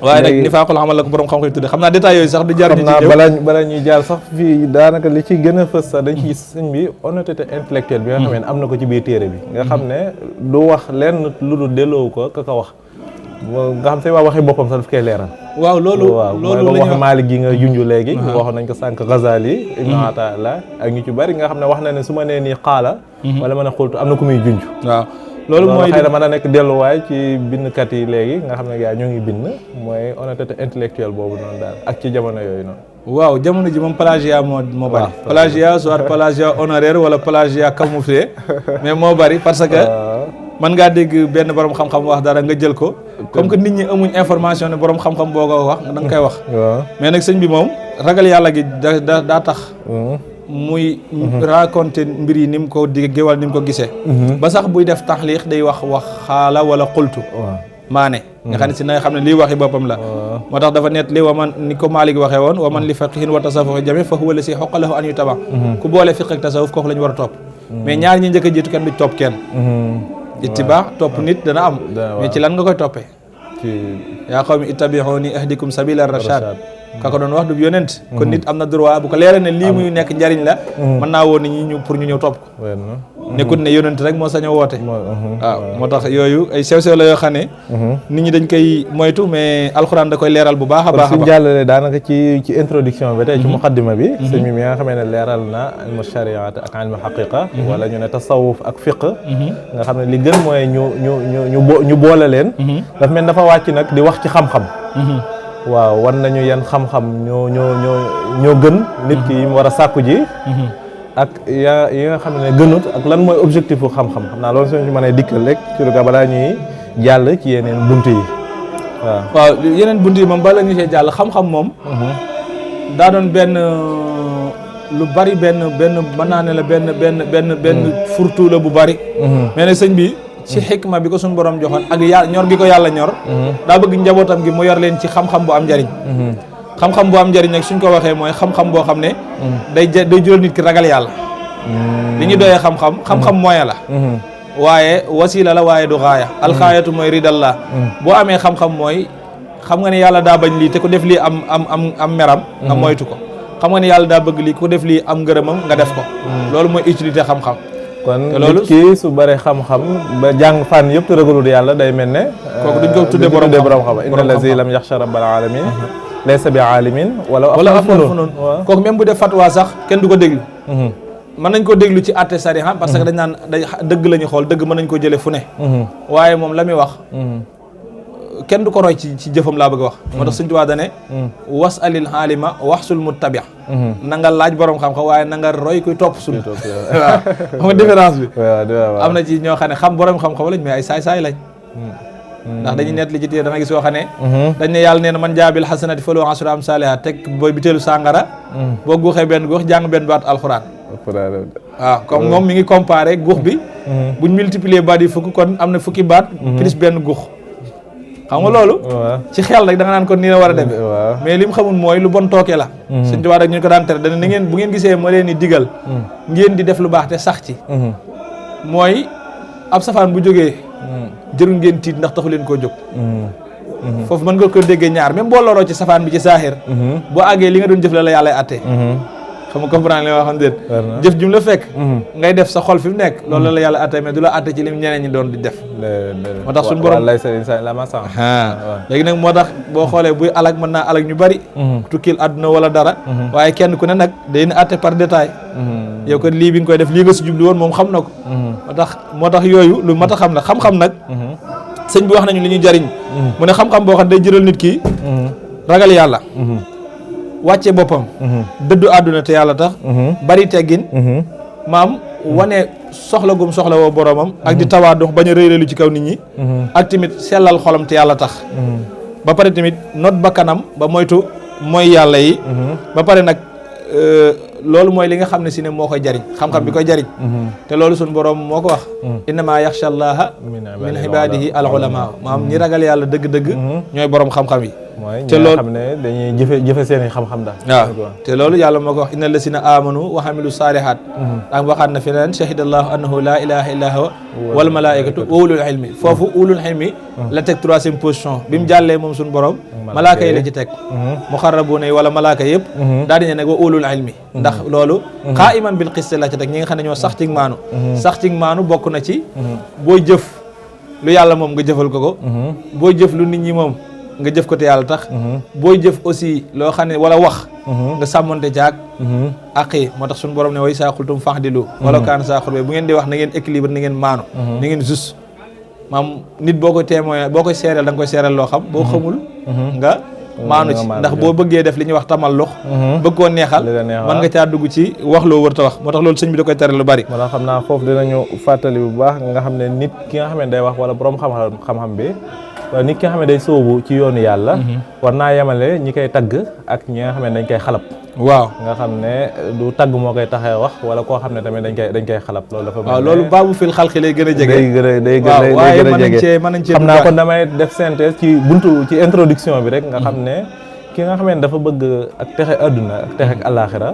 waaye nag nifaaqul amal la ko borom xam-xam tudde xam naa détails yooyu sax du jar ñu ci ñëw bala ñuy jaar sax fii daanaka li ci gën a fës sax dañ ci sëñ bi honnêteté intellectuelle bi nga xam ne am na ko ci biir téere bi nga xam ne du wax lenn lu dul delloo ko ka wax nga xam say waa waxi boppam sax daf koy leeral waaw loolu mooy wax Maalik gi nga junj léegi waxoon nañ ko sànq Ghazali Ibn Ata'illah ak ñu ci bari nga xam ne wax na ne su ma nee nii xaala wala ma ne xultu am na ku muy junj waaw loolu mooy xëy na mën a nekk delluwaay ci bindkat yi léegi nga xam ne gars ñoo ngi bind mooy honnêteté intellectuelle boobu noonu daal ak ci jamono yooyu noonu waaw jamono ji moom plagiat moo bari plagiat soit plagiat honoraire wala plagiat camouflé mais moo bari parce que mën ngaa dégg benn borom xam-xam wax dara nga jël ko comme que nit ñi amuñ information ne borom xam-xam boo ko wax da nga koy wax mais nag sëñ bi moom ragal yàlla gi daa tax muy raconter mbir yi ni mu ko diggee wala ni mu ko gisee ba sax buy def taxliix day wax xaala wala xultu maane nga xam ne si na nga xam ne lii waxi boppam la moo tax dafa net li wa man ni ko Malik waxee woon wa man li faqihin wa tasawuf jami fa huwa la si xoqalahu an yu taba ku boole fiq ak tasawuf kooku la ñu war a topp mais ñaar ñi njëkk a jiitu kenn du topp kenn ittibaa topp nit dana am mais ci lan nga koy toppee yaa qawmi ittabi'uni ahdikum sabila rashad ka ko doon wax du yonent kon nit am na droit bu ko leeral ne lii muy nekk njariñ la mën naa woo nit ñi ñu pour ñu ñëw topp ko nekkut ne yonent rek moo sañ a woote waaw moo tax yooyu ay sew-sew la yoo xam ne nit ñi dañ koy moytu mais alxuraan da koy leeral bu baax a baax suñu jàllale daanaka ci introduction bi tey ci muqaddima bi sëñ mi nga xamee ne leeral na ilmu shariat ak ilmu haqiqa wala ñu ne tasawuf ak fiq nga xam ne li gën mooy ñu boole leen daf mel dafa wàcc nag di wax ci xam-xam waaw wan nañu yan xam-xam ñoo gën nit ki yi mu war a sàkku ji ak yi nga xam ne gënut ak lan mooy objectif bu xam-xam xam naa loolu suñu ci mën a dikkal rek ci lu ga balaa ñuy jàll ci yeneen bunt yi waaw yeneen bunt yi moom bala ñu see jàll xam-xam moom daa doon benn lu bari benn mën naa ne la benn furtu la bu bari mais nag sëñ bi ci xikma bi ko suñu borom joxoon ak ñor gi ko yàlla ñor daa bëgg njabootam gi mu yor leen ci xam-xam bu am njariñ xam-xam bu am njariñ nag suñ ko waxee mooy xam-xam boo xam ne day jural nit ki ragal yàlla li ñu doyee xam-xam moyen la waaye wasila la waaye du xaaya alxaayatu mooy ridallah boo amee xam-xam mooy xam nga ne yàlla daa bañ lii te ku def lii am meram nga moytu ko xam nga ne yàlla daa bëgg lii ku def lii am ngërëmam nga def ko loolu mooy utilité xam-xam kon nit ki su bare xam-xam ba jàng fànn yëpp te ragalul yàlla day mel ne kooku duñ ko tuddee borom xam inna allazi lam yaxsha rabbal alamin laysa bi alimin wala funun kooku même bu def fatwa sax kenn du ko déglu mën nañ ko déglu ci àtte sariha parce que dañ naan dëgg la ñu xool dëgg mën nañ ko jële fu ne waaye moom la muy wax kenn du ko roy ci jëfam laa bëgg a wax moo tax Sëñ Tuubaa dane was alil xaalima waxsul muttabi na nga laaj borom xam-xam waaye na nga roy kuy topp sunna waaw xam nga différence bi am na ci ñoo xam ne xam borom xam-xam lañ mais ay saay-saay lañ ndax dañuy net li ci téye dama gis yoo xam ne dañ ne yàlla nee na man jaabil xasanati falahu ashru amsaalihaa teg booy biteelu sàngara boo guuxee benn guux jàng benn baat alxuraan waaw comme moom mi ngi comparé guux bi buñ multiplier baat yi fukk kon am na fukki baat plus benn guux xam nga loolu ci xel rek da nga naan ko nii la war a demee mais li mu xamul mooy lu bon tooke la Sëñ Tuubaa rek ñu ko daan tere dana ni ngeen bu ngeen gisee ma leen di digal ngeen di def lu baax te sax ci mooy ab safaan bu jógee jërul ngeen tiit ndax taxu leen koo jóg foofu mën nga ko déggee ñaar même boo loroo ci safaan bi ci saaxir boo àggee li nga doon jëf la yàlla attee xam nga comprendre li ma wax xam déet jëf jum la fekk ngay def sa xol fi mu nekk loolu la yàlla atte mais du la atte ci lim ñeneen ñi doon di def moo tax suñu borom léegi nag moo tax boo xoolee buy alag mën naa alag ñu bari tukkil àdduna wala dara waaye kenn ku ne nag day na atte par détail yow ko lii bi nga koy def lii nga si jublu woon moom xam na ko moo tax yooyu lu mat a xam la xam-xam nag sëñ bi wax nañu li ñuy jariñ mu ne xam-xam boo xam day jëral nit ki ragal yàlla wàcce boppam dëddu àdduna te yàlla tax bari teggin maam wane soxla gum soxla woo boromam ak di tawaadux bañ a rëylu ci kaw nit ñi ak tamit sellal xolam te yàlla tax ba pare tamit not ba kanam ba moytu mooy yàlla yi ba pare nag loolu mooy li nga xam ne si ne moo koy jariñ xam-xam bi koy jariñ te loolu suñ borom moo ko wax innama yaxsha allaha min ibadihi al ulama maam ñi ragal yàlla dëgg-dëgg ñooy borom xam-xam yi te loolu xam ne dañuy jëfe seen i xam-xam daal waaw te loolu yàlla moo ko wax inna lasina amanu wa hamilu salihat daa waxaat na feneen shahidallahu annahu la ilaha illa huwa wal malaikatu wa ulul ilmi foofu ulul ilmi la teg troisième position bi mu jàllee moom suñu borom malaaka yi la ci teg muxarrabuuna yi wala malaaka yëpp daal di ne nag wa ulul ilmi ndax loolu qaa'iman bil qist la ci teg ñi nga xam ne ñoo sax ci maanu sax ci maanu bokk na ci booy jëf lu yàlla moom nga jëfal ko booy jëf lu nit ñi moom nga jëf ko te yàlla tax booy jëf aussi loo xam ne wala wax nga sàmmonte caag aqi moo tax suñu borom ne way saa xultum fa'dilu wala kaan saa xurbe bu ngeen di wax na ngeen équilibre na ngeen maanu na ngeen juste maam nit boo koy témoin boo koy seereel da nga koy seereel loo xam boo xamul nga maanu ci ndax boo bëggee def li ñuy wax tamal lux bëgg koo neexal mën nga caa dugg ci wax loo wër ta wax moo tax loolu sëñ bi da koy tere lu bari moo tax xam naa foofu dinañu fàttali bu baax nga xam ne nit ki nga xam ne day wax wala borom xam-xam bi waaw nit ki nga xam ne day sóobu ci yoonu yàlla war naa yemale ñi koy tagg ak ñi nga xam ne dañ koy xalab waaw nga xam ne du tagg moo koy taxee wax wala koo xam ne tamit dañ koy xalab loolu dafa waaw loolu baabu fil xalqi lay gën a jege day gën a jege mën nañ cee xam naa kon damay def synthèse ci buntu ci introduction bi rek nga xam ne ki nga xam ne dafa bëgg ak texe àdduna ak texe ak àllaaxira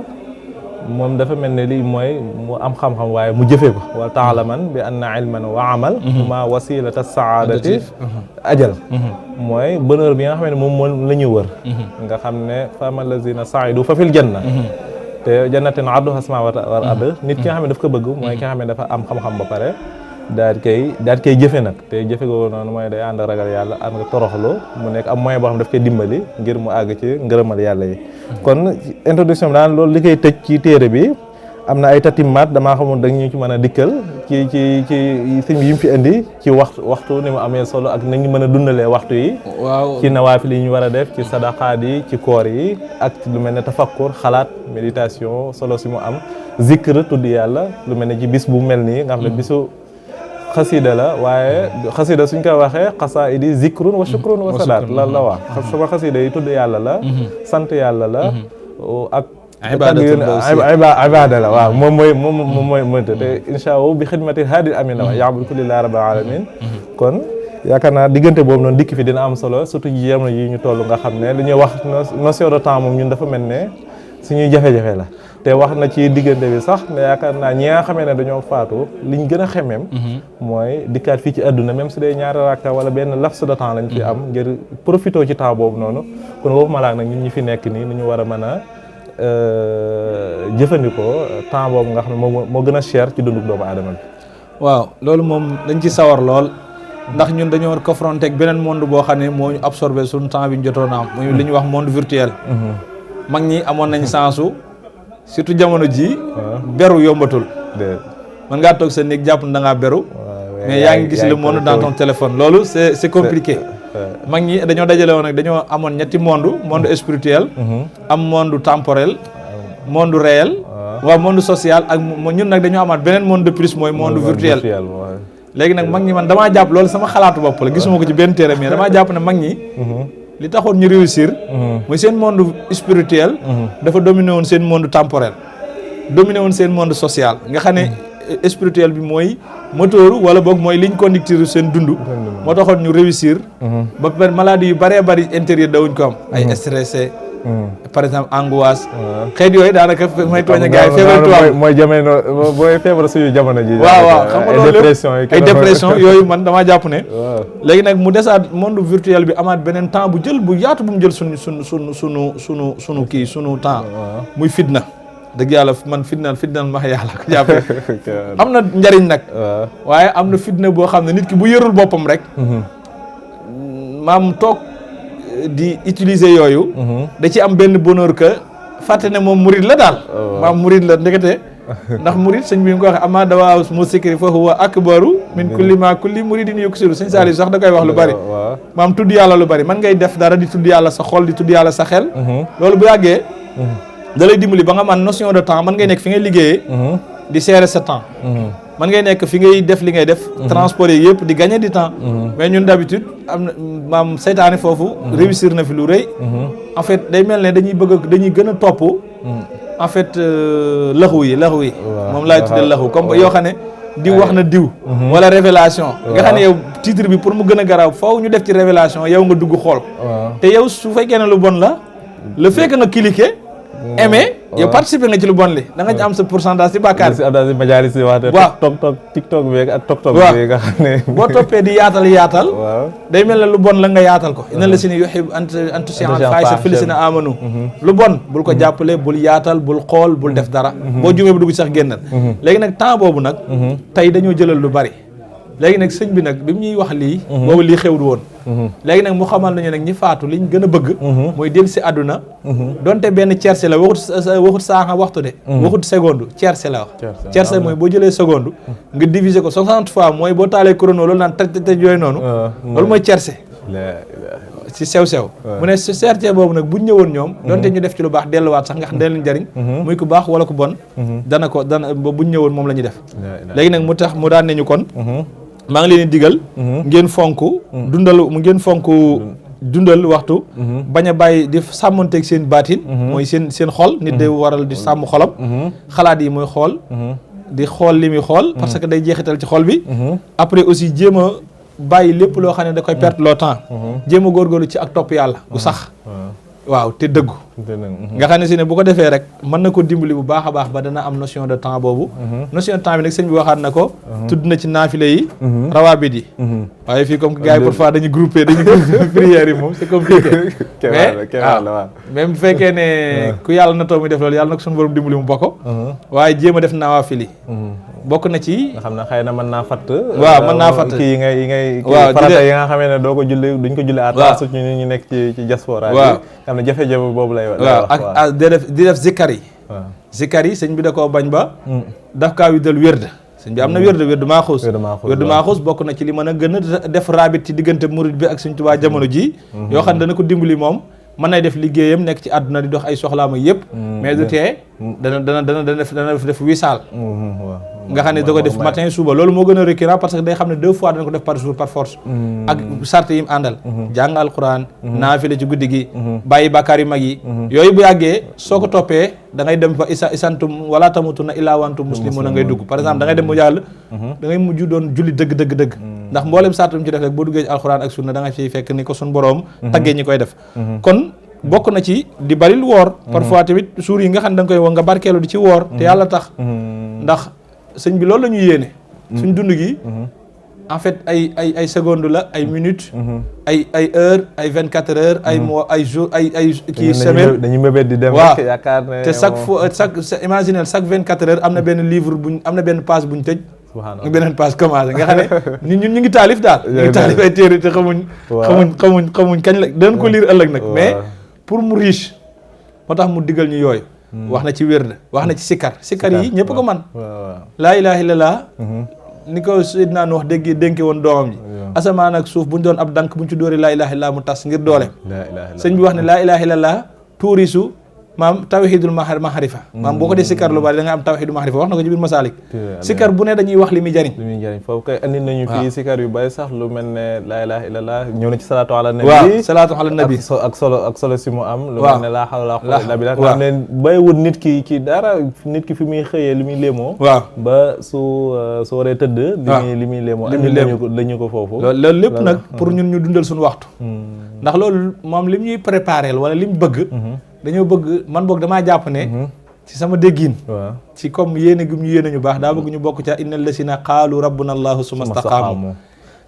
moom dafa mel ne lii mooy mu am xam-xam waaye mu jëfee ko wala taalaman bi anna ilman wa amal ma wasilata saadati ajal mooy bonheur bi nga xam ne moom la ñuy wër nga xam ne fama lazina saidu fa fil janna te jannatin arduha samawati wal ard nit ki nga xam ne daf ko bëgg mooy ki nga xam ne dafa am xam-xam ba pare daal di koy jëfe nag te jëfe ko noonu mooy day ànd ragal yàlla ànd nga toroxlu mu nekk am moyen boo xam ne daf koy dimbali ngir mu àgg ci ngërëmal yàlla yi kon introduction bi daan loolu li koy tëj ci téere bi am na ay tatimmaat damaa xamul da ñu ci mën a dikkal ci sëñ bi yi mu fi indi ci waxtu ni mu amee solo ak nañu mën a dundalee waxtu yi waaw ci nawaafil yi ñu war a def ci sadaqaat yi ci koor yi ak lu mel ne tafakkur xalaat méditation solo si mu am zikr tudd yàlla lu mel ne ci bis bu mel nii nga xam ne bisu xasida la waaye xasida suñ ko waxee xasaidi zikrun wa shukrun wa salaat la wax sama xasida yi tudd yàlla la sant yàlla la ak ibada la waaw moom mooy te insha Allah bi xidmati haadil amin la wax yaabul kulli laa rabbil alamin kon yaakaar naa diggante boobu noonu dikk fi dina am solo surtout ji jamono yi ñu toll nga xam ne li ñuy wax notion de temps moom ñun dafa mel ne suñuy jafe-jafe la te wax na ci diggante bi sax ne yaakaar naa ñi nga xamee ne dañoo faatu liñ gën a xemeem mooy dikkaat fii ci àdduna même su dee ñaari rakka wala benn laps de temps lañ fi am ngir profité ci temps boobu noonu kon waxuma laa nag ñun ñi fi nekk nii ni ñu war a mën a jëfandikoo temps boobu nga xam ne moo gën a cher ci dunduk doomu aadama bi. waaw loolu moom dañ ci sawar lool ndax ñun dañoo confronté ak beneen monde boo xam ne moo ñu absorbé suñu temps bi ñu jotoon a am muy li ñuy wax monde virtuel. mag ñi amoon nañ sensu surtout jamono ji beru yombatul. mën ngaa toog sa néeg jàpp na da ngaa beru. mais yaa ngi gis le monde dans ton téléphone loolu c'est compliqué. mag ñi dañoo dajale woon nag dañoo amoon ñetti monde spirituel. am monde temporel. monde réel. waaw monde social ak ñun nag dañoo amaat beneen monde de plus mooy monde virtuel. léegi nag mag ñi man damaa jàpp loolu sama xalaatu bopp la gisuma ko ci benn téere mais damaa jàpp ne mag ñi. li taxoon ñu réussir. mooy seen monde spirituel. dafa dominé woon seen monde temporel. dominé woon seen monde social nga xam ne spirituel bi mooy moteur wala boog mooy ligne conducteur seen dund. moo taxoon ñu réussir. ba pare maladie yu bëree bëri intérieur dawuñ ko am. ay stressé. par exemple angoisse. xeet yooyu daanaka may tooñ a gars yi feebar tubaab mooy jamono booy feebar suñu jamono ji. waaw xam nga loolu ay dépression yooyu man damaa jàpp ne. léegi nag mu desaat monde virtuel bi amaat beneen temps bu jël bu yaatu bu mu jël sunu kii sunu temps. muy fitna. dëgg yàlla man fitnal max yàlla ko jàppee. am na njariñ nag. waaye am na fitna boo xam ne nit ki bu yërul boppam rek. maam toog. di utiliser yooyu. da ci am benn bonheur que fàtte ne moom murid la daal. maam murid la ndekete. ndax murid sëñ bi nga ko waxee ama dawaa mu sikri fa huwa akbaru min kulli muridin yuksiru sëñ Saliou sax da koy wax lu bari. maam tudd yàlla lu bari man ngay def dara di tudd yàlla sa xol di tudd yàlla sa xel. loolu bu yàggee. da lay dimbali ba nga man notion de temps man ngay nekk fi ngay liggéeyee. di gérer sa temps. man ngay nekk fi ngay def li ngay def. transport yi yëpp di gagner du temps. mais ñun d'habitude am na maam seytaane foofu. réussir na fi lu rëy. en fait day mel ne dañuy gën a topp. en fait laxu yi. moom laay tuddee laxu comme yoo xam ne diw wax na diw. wala révélation nga xam ne yow titre bi pour mu gën a garaaw faw ñu def ci révélation yow nga dugg xool. te yow su fekkee ne lu bon la. le fait que nga cliquer. aimé yow participer nga ci lu bon li da nga ci am sa pourcentage ci bàkkaar bi majalis yi wax waaw tiktok bi ak tok bi nga xam ne boo toppee di yaatal day mel ne lu bon la nga yaatal ko inna la si ni yuhib antusian faay sa fili si na amanu lu bon bul ko jàppale bul yaatal bul xool bul def dara boo jumee bu dugg sax génnal léegi nag temps boobu nag tey dañoo jëlal lu bari léegi nag sëñ bi nag bi mu ñuy wax lii boobu lii xewdu woon léegi nag mu xamal nañu nag ñi faatu liñ gën a bëgg mooy dellu si àdduna donte benn tiercé la waxut saaxa waxtu de waxut seconde tiercé la wax tiercé mooy boo jëlee seconde nga diviser ko 60 fois mooy boo taalee chrono loolu naan tëj yooyu noonu loolu mooy tiercé ci sew-sew mu ne su certé boobu nag buñ ñëwoon ñoom donte ñu def ci lu baax delluwaat sax nga xam ne leen jariñ muy ku baax wala ku bon dana buñ ñëwoon moom la ñuy def léegi nag mu tax mu daan nañu kon maa ngi leen di digal ngeen fonk dundal waxtu bañ a bàyyi di sàmmanteeg seen baatin mooy seen xol nit day waral di sàmm xolam xalaat yi mooy xool di xool li muy xool parce que day jeexital ci xol bi après aussi jéem a bàyyi lépp loo xam ne da koy perte loo temps jéem a góorgóorlu ci ak topp yàlla bu sax waaw te dëggu nga xam ne si ne bu ko defee rek mën na ko dimbali bu baax a baax ba dana am notion de temps boobu notion de temps bi nag sëñ bi waxaat na ko tudd na ci naafile yi rawaabit yi waaye fii comme que gars yi parfois dañuy groupé prières yi moom c'est compliqué mais bu fekkee ne ku yàlla na taw muy def loolu yàlla na ko suñu borom dimbali mu bokk waaye jéem a def nawaafil yi bokk na ci nga xam ne xëy na mën naa fatt waaw mën naa fatt kii yi ngay farata yi nga xamee ne doo ko julli duñ ko julli à temps suñu ñu nekk ci diaspora waaw xam ne jafe-jafe boobu lay waaw ak di def zikkar yi zikkar yi sëñ bi da koo bañ ba daf kaa widdal wérd sëñ bi am na wérd maaxuus bokk na ci li mën a gën a def raabit ci diggante murid bi ak Sëñ Tuubaa jamono ji yoo xam ne dana ko dimbali moom mën nay def liggéeyam nekk ci àdduna di dox ay soxlaama yëpp mais du tee dana def wisaal nga xam ne da ko def matin suba loolu moo gën a récurrent parce que day xam ne 2 fois dana ko def par jour par force ak sart yi mu àndal jàng alquran naafile ci guddi gi bàyyi bàkkaar yu mag yi yooyu bu yàggee soo ko toppee da ngay dem fa isantum wala tamutunna illaa wa antum muslimuuna ngay dugg par exemple da ngay dem mu jàll da ngay mujj doon julli dëgg ndax mboolem sart mu ci def rek boo duggee ci alquran ak sunna da nga fiy fekk ni ko suñ boroom taggee ñi koy def kon bokk na ci di baril woor parfois tamit suur yi nga xam ne da nga koy woor nga barkeelu di ci woor te yàlla tax ndax sëñ bi loolu la ñuy yéene suñ dund gi en fait ay seconde la ay minutes ay heure ay 24 heures ay mois ay jour ay kii semaine dañuy mébét di dem waaw rek yaakaar ne te chaque imaginez chaque 24 heures am na benn livre am na benn page buñ tëj beneen page commencé nga xam ne ñun ñu ngi taalif daal ñu ngi taalif ay téere te xamuñ kañ la danañ ko lire ëllëg nag mais pour mu riche moo tax mu digal ñu yooyu wax na ci wérd wax na ci sikkar yi ñëpp ko man laa ilaaha illallaah ni ko Seydina Nuux dénke woon doomam ji asamaan ak suuf bu ñu doon ab dank bu ñu ci dóoree laa ilaaha illallaah mu tas ngir doole sëñ bi wax ne laa ilaaha illallaah tuurisu maam tawhidul maharifa maam boo ko dee sikkar lu bari da nga am tawhidul maharifa wax na ko ci biir Masaalik sikkar bu ne dañuy wax li muy jariñ foofu kay andi nañu fii sikkar yu bari sax lu mel ne laa ilaaha illallaah ñëw na ci salaatu ala nabi waaw salaatu ala nabi ak solo si mu am lu mel ne laa hawla wala quwwata illa billaah nga xam ne bàyyiwul nit ki ci dara nit ki fi muy xëyee li muy léemoo waaw ba su waree tëdd li muy léemoo lañu ko foofu loolu lépp nag pour ñun ñu dundal suñu waxtu ndax loolu moom li ñuy préparé wala li mu bëgg dañoo bëgg man boog damaa jàpp ne ci sama déggin ci comme yéene gi ñu yéene ñu baax daa bëgg ñu bokk ca innal lasina qaalu rabbuna allahu summa staqaamu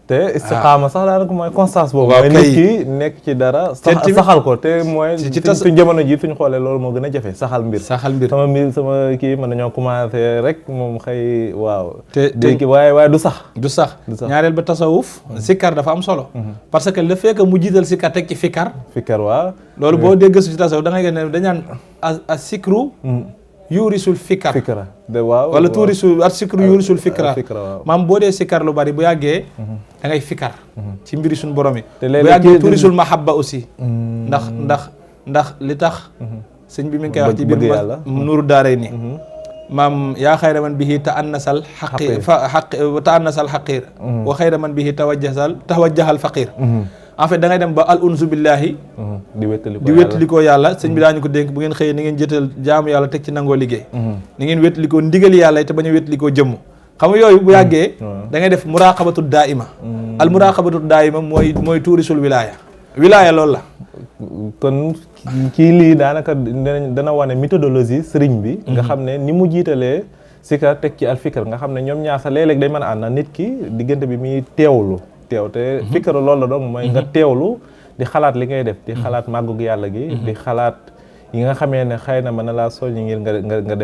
te istiqaama sax daanaka mooy constance boobu mooy nit ki nekk ci dara saxal ko te mooy ci suñ jamono ji suñ xoolee loolu moo gën a jafe saxal mbir sama kii mën nañoo commencé rek moom xëy waaw te waaye du sax ñaareel ba tasawuf sikkar dafa am solo parce que le fait que mu jiital sikkar teg ci fikkar waaw loolu boo dee gëstu ci tasawuf da ngay gis ne dañaan a sikru yuurisul fikra waaw wala tuurisul at sikru yuurisul fikra maam boo dee sikkar lu bari bu yàggee da ngay fikkar ci mbiri suñu borom yi bu yàggee tuurisul mahabba aussi ndax li tax sëñ bi mi ngi koy wax ci biir nuuru daaray ni maam yaa xayra man bihi ta'annasal xaqir wa xayra man bihi tawajjahal faqir en fait da ngay dem ba al unsu billahi di wéttalikoo yàlla sëñ bi daañu ko dénk bu ngeen xëyee ni ngeen jëtal jaamu yàlla teg ci nangoo liggéey ni ngeen wéttalikoo ndigal yàlla te bañ a wéttalikoo jëmm xam nga yooyu bu yàggee da ngay def muraqabatu daaima al muraqabatu daaima mooy tuurisul wilaaya loolu la kon kii lii daanaka dana wane méthodologie sëriñ bi nga xam ne ni mu jiitalee sikar teg ci al fikr nga xam ne ñoom ñaar sax léeg-léeg day mën a ànd nit ki diggante bi muy teewlu te fikr loolu la doon mooy nga teewlu di xalaat li ngay def di xalaat màggug yàlla gi di xalaat yi nga xamee ne xëy na mën na laa soññi ngir nga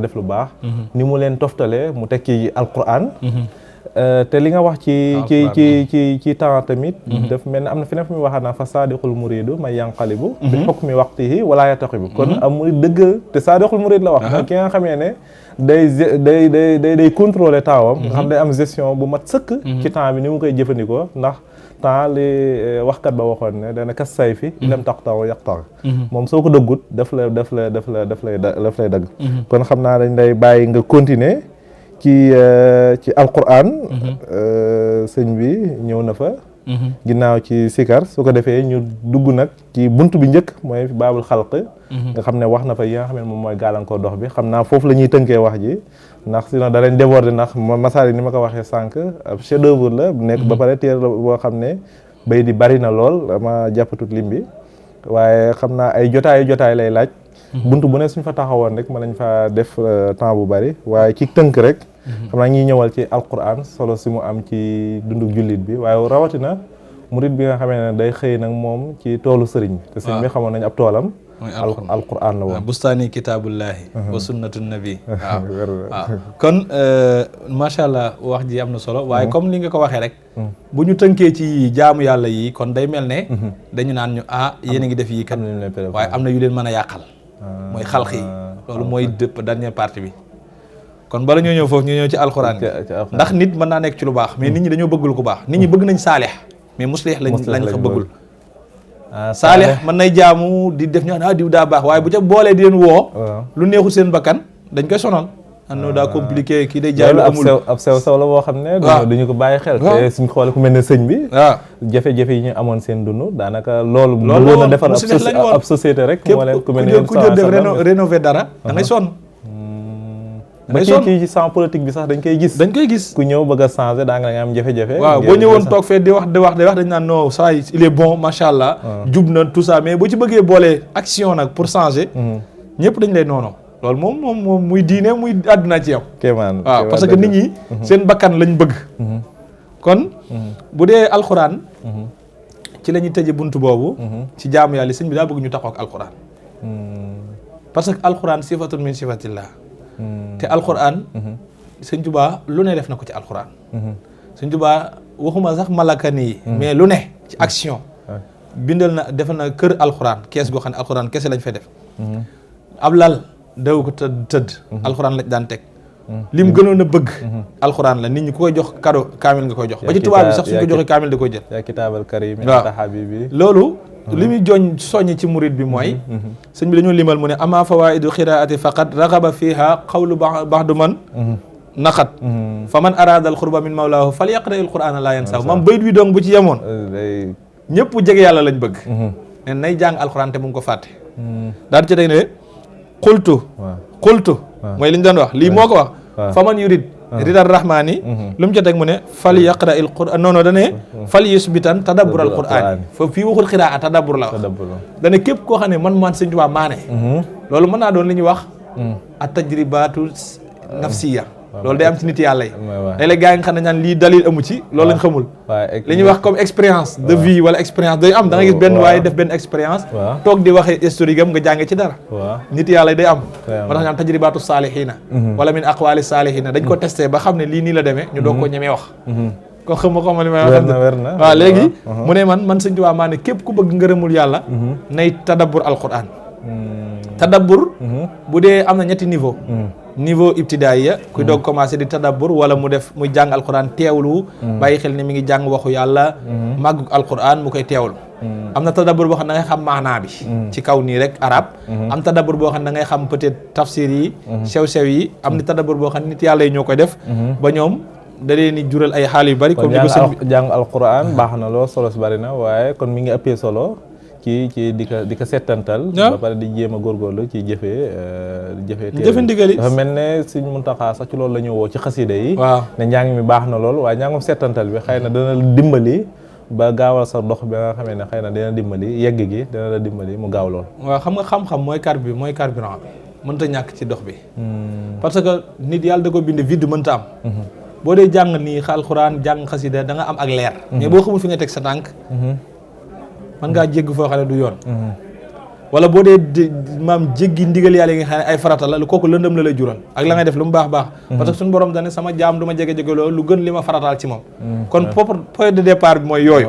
def lu baax ni mu leen toftalee mu teg ci alquran te li nga wax ci temps tamit daf mel ne am na fi muy waxaat naa fa saadiqul muridu may yanqalibu bi hukmi waqtihi wala yataqibu kon am murid dëgg te saadiqul murid la wax mooy ki nga xamee ne day contrôler tempsam nga xam day am gestion bu mat sëkk ci temps bi ni mu koy jëfandikoo ndax temps li waxkat ba waxoon ne dana kas say fi lam taqtaw yaqtaw moom soo ko dëggut daf lay dagg kon xam naa dañ lay bàyyi nga continuer ci alquran sëñ bi ñëw na fa ginnaaw ci sikar su ko defee ñu dugg nag ci bunt bi njëkk mooy baabul xalq nga xam ne wax na fa yi nga xam ne moom mooy gàllankoor dox bi xam naa foofu la ñuy tënkee wax ji ndax sinon da leen déborder ndax masaal yi ni ma ko waxee sànq ab chef d'œuvre la nekk ba pare téere la boo xam ne bay di bari na lool dama jàppatut lim bi waaye xam naa ay jotaay lay laaj bunt bu ne suñ fa taxawoon rek mën nañ fa def temps bu bari waaye ci tënk rek xam naa ñuy ñëwal ci alquran solo si mu am ci dundu jullit bi waaye rawatina murit bi nga xamee ne day xëy nag moom ci toolu sëriñ bi te sëriñ bi xamoon nañ ab toolam alquran la woon bustaani kitaabullahi wa sunnatu nabi waaw kon macha allah wax ji am na solo waaye comme li nga ko waxee rek bu ñu tënkee ci jaamu yàlla yi kon day mel ne dañu naan ñu yéen a ngi def yi kat waaye am na yu leen mën a yàqal mooy xalq yi loolu mooy dëpp dernière partie bi kon bala ñoo ñëw foofu ñu ñëw ci alxuraan ndax nit mën naa nekk ci lu baax mais nit ñi dañoo bëggul ku baax nit ñi bëgg nañ saalix mais muslix lañ fa bëggul saalix mën nay jaamu di def ñaan diw daa baax waaye bu ca boolee di leen woo lu neexul seen bakkan dañ koy sonal no daa compliqué kii day jaay lu amul ab sew la boo xam ne duñu ko bàyyi xel te suñ xoole ku mel ne sëñ bi jafe-jafe yi ñu amoon seen dund daanaka loolu bëggoon a defar ab société rek moo leen ku mel ne ku jël def rénover dara da ngay sonn ba ci sans politique bi sax dañ koy gis ku ñëw bëgg a changer daa nga am jafe-jafe waaw boo ñëwoon toog fee di wax dañ naan non ça il est bon macha allah jub na tout ça mais boo ci bëggee boolee action nag pour changer ñëpp dañ lay noono loolu moom muy diine muy àdduna ci yow waaw parce que nit ñi seen bakkan lañ bëgg kon bu dee alxuraan ci la ñuy tëje buntu boobu ci jaamu yàlla sëñ bi daa bëgg ñu taxaw ak alxuraan parce que alxuraan sifatun min sifatillah te alxuraan sëñ Tuubaa lu ne def na ko ci alxuraan sëñ Tuubaa waxuma sax malakan yi mais lu ne ci action bindal na defal na kër alxuraan kees goo xam ne alxuraan kese lañ fay def ab lal daw ko tëdd alxuraan lañ daan teg lim gënoon a bëgg alxuraan la nit ñi ku koy jox cadeau kaamil nga koy jox ba ci tubaab bi sax suñ ko joxee kaamil da koy jël yaa kitaabal karim habibi loolu li muy jooñ soññ ci murid bi mooy sëñ bi dañoo limal mu ne ama fawaidu xiraati faqat raxaba fiha qawlu baxdu man naqat fa man arada al xurba min mawlaahu fal yaqra il qur'ana la yansaw mam bayit wi dong bu ci yemoon ñëpp jege yàlla lañ bëgg ne nay jàng alxuraan te mu ngi ko fàtte daal ci teg ne xultu mooy li ñu doon wax lii moo ko wax fa man yurid ridal rahmaani lu mu ca teg mu ne fal yaqra il qur'an noonu dane fal yusbitan tadabbur al qur'an foofu fii waxul xiraa tadabbur la wax dane képp koo xam ne man sëñ Tuubaa maane loolu mën naa doon li ñuy wax at tajribatu nafsiya loolu day am ci nit yàlla yi léeg-léeg gars yi nga xam ne ñaan lii dalil amu ci loolu lañ xamul li ñuy wax comme expérience de vie wala expérience day am da nga gis benn waaye def benn expérience toog di waxee historique am nga jànge ci dara nit yàlla yi day am moo tax ñaan tajribatu saalihiina wala min aqwali saalihiina dañ ko testé ba xam ne lii nii la demee ñu doog ko ñemee wax ko xama li may wax waaw léegi mu ne man sëñ Tuubaa maa ne képp ku bëgg ngërëmul yàlla nay tadabbur alquran tadabbur bu dee am na ñetti niveau ibtidaaya kuy doog commencé di tadabbur wala mu def muy jàng alquran teewlu bàyyi xel ne mi ngi jàng waxu yàlla màggu alquran mu koy teewlu am na tadabbur boo xam ne da ngay xam maanaa bi ci kaw nii rek arab am tadabbur boo xam ne da ngay xam peut-être tafsir yi sew-sew yi am ni tadabbur boo xam ne nit yàlla yi ñoo koy def ba ñoom da leen di jural ay xaal yu bari comme ni ko jàng alquran baax na lool solo si bari na waaye kon mi ngi ëppee solo ci di ko settantal ba pare di jéem a góorgóorlu ci jëfee ndigal yi dafa mel ne Sëñ Muntaxa sax ci loolu la ñu woo ci xasida yi waaw ne njàng mi baax na lool waaye njàngum settantal bi xëy na dana dimbali ba gaawal sa dox bi nga xamee ne xëy na dina dimbali yegg gi dina la dimbali mu gaaw lool waaw xam nga xam-xam mooy carburant bi mënta ñàkk ci dox bi parce que nit yàlla da ko bind vide mënta am boo dee jàng nii alxuraan jàng xasida da nga am ak leer mais boo xamul fi nga teg sa tànk man ngaa jégg foo xam ne du yoon wala boo dee maam jéggi ndigal yàlla yi nga xam ne ay farata la kooku lëndëm la lay jural ak la ngay def lu mu baax parce que suñu borom dane sama jaam du ma jege loolu lu gën li ma farataal ci moom kon point de départ bi mooy yooyu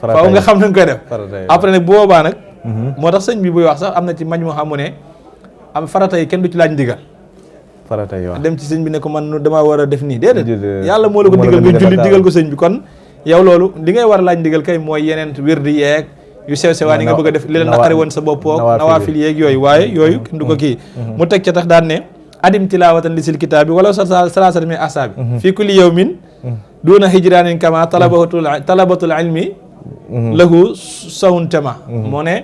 faaw nga xam nañ koy def après nag boobaa nag moo tax sëñ bi buy wax sax am na ci mañ moo xam mu ne am farata yi kenn du ci laaj ndigal farata yi dem ci sëñ bi ne ko man damaa war a def nii déedéet yàlla moo la ko digal nga julli digal ko sëñ bi kon yow loolu li ngay war a laaj ndigal kay mooy yeneen wérdi yeeg yu sew sewaan yi nga bëgg a def li leen naqari woon sa bopp nawaafil yeeg yooyu waaye yooyu kenn du ko kii mu teg ca tax daan ne adim tilawatan lisil kitaabi wala salaasata min asaabi fii kulli yawmin duuna hijraanin kama talabatul ilmi lahu sawuntema moo ne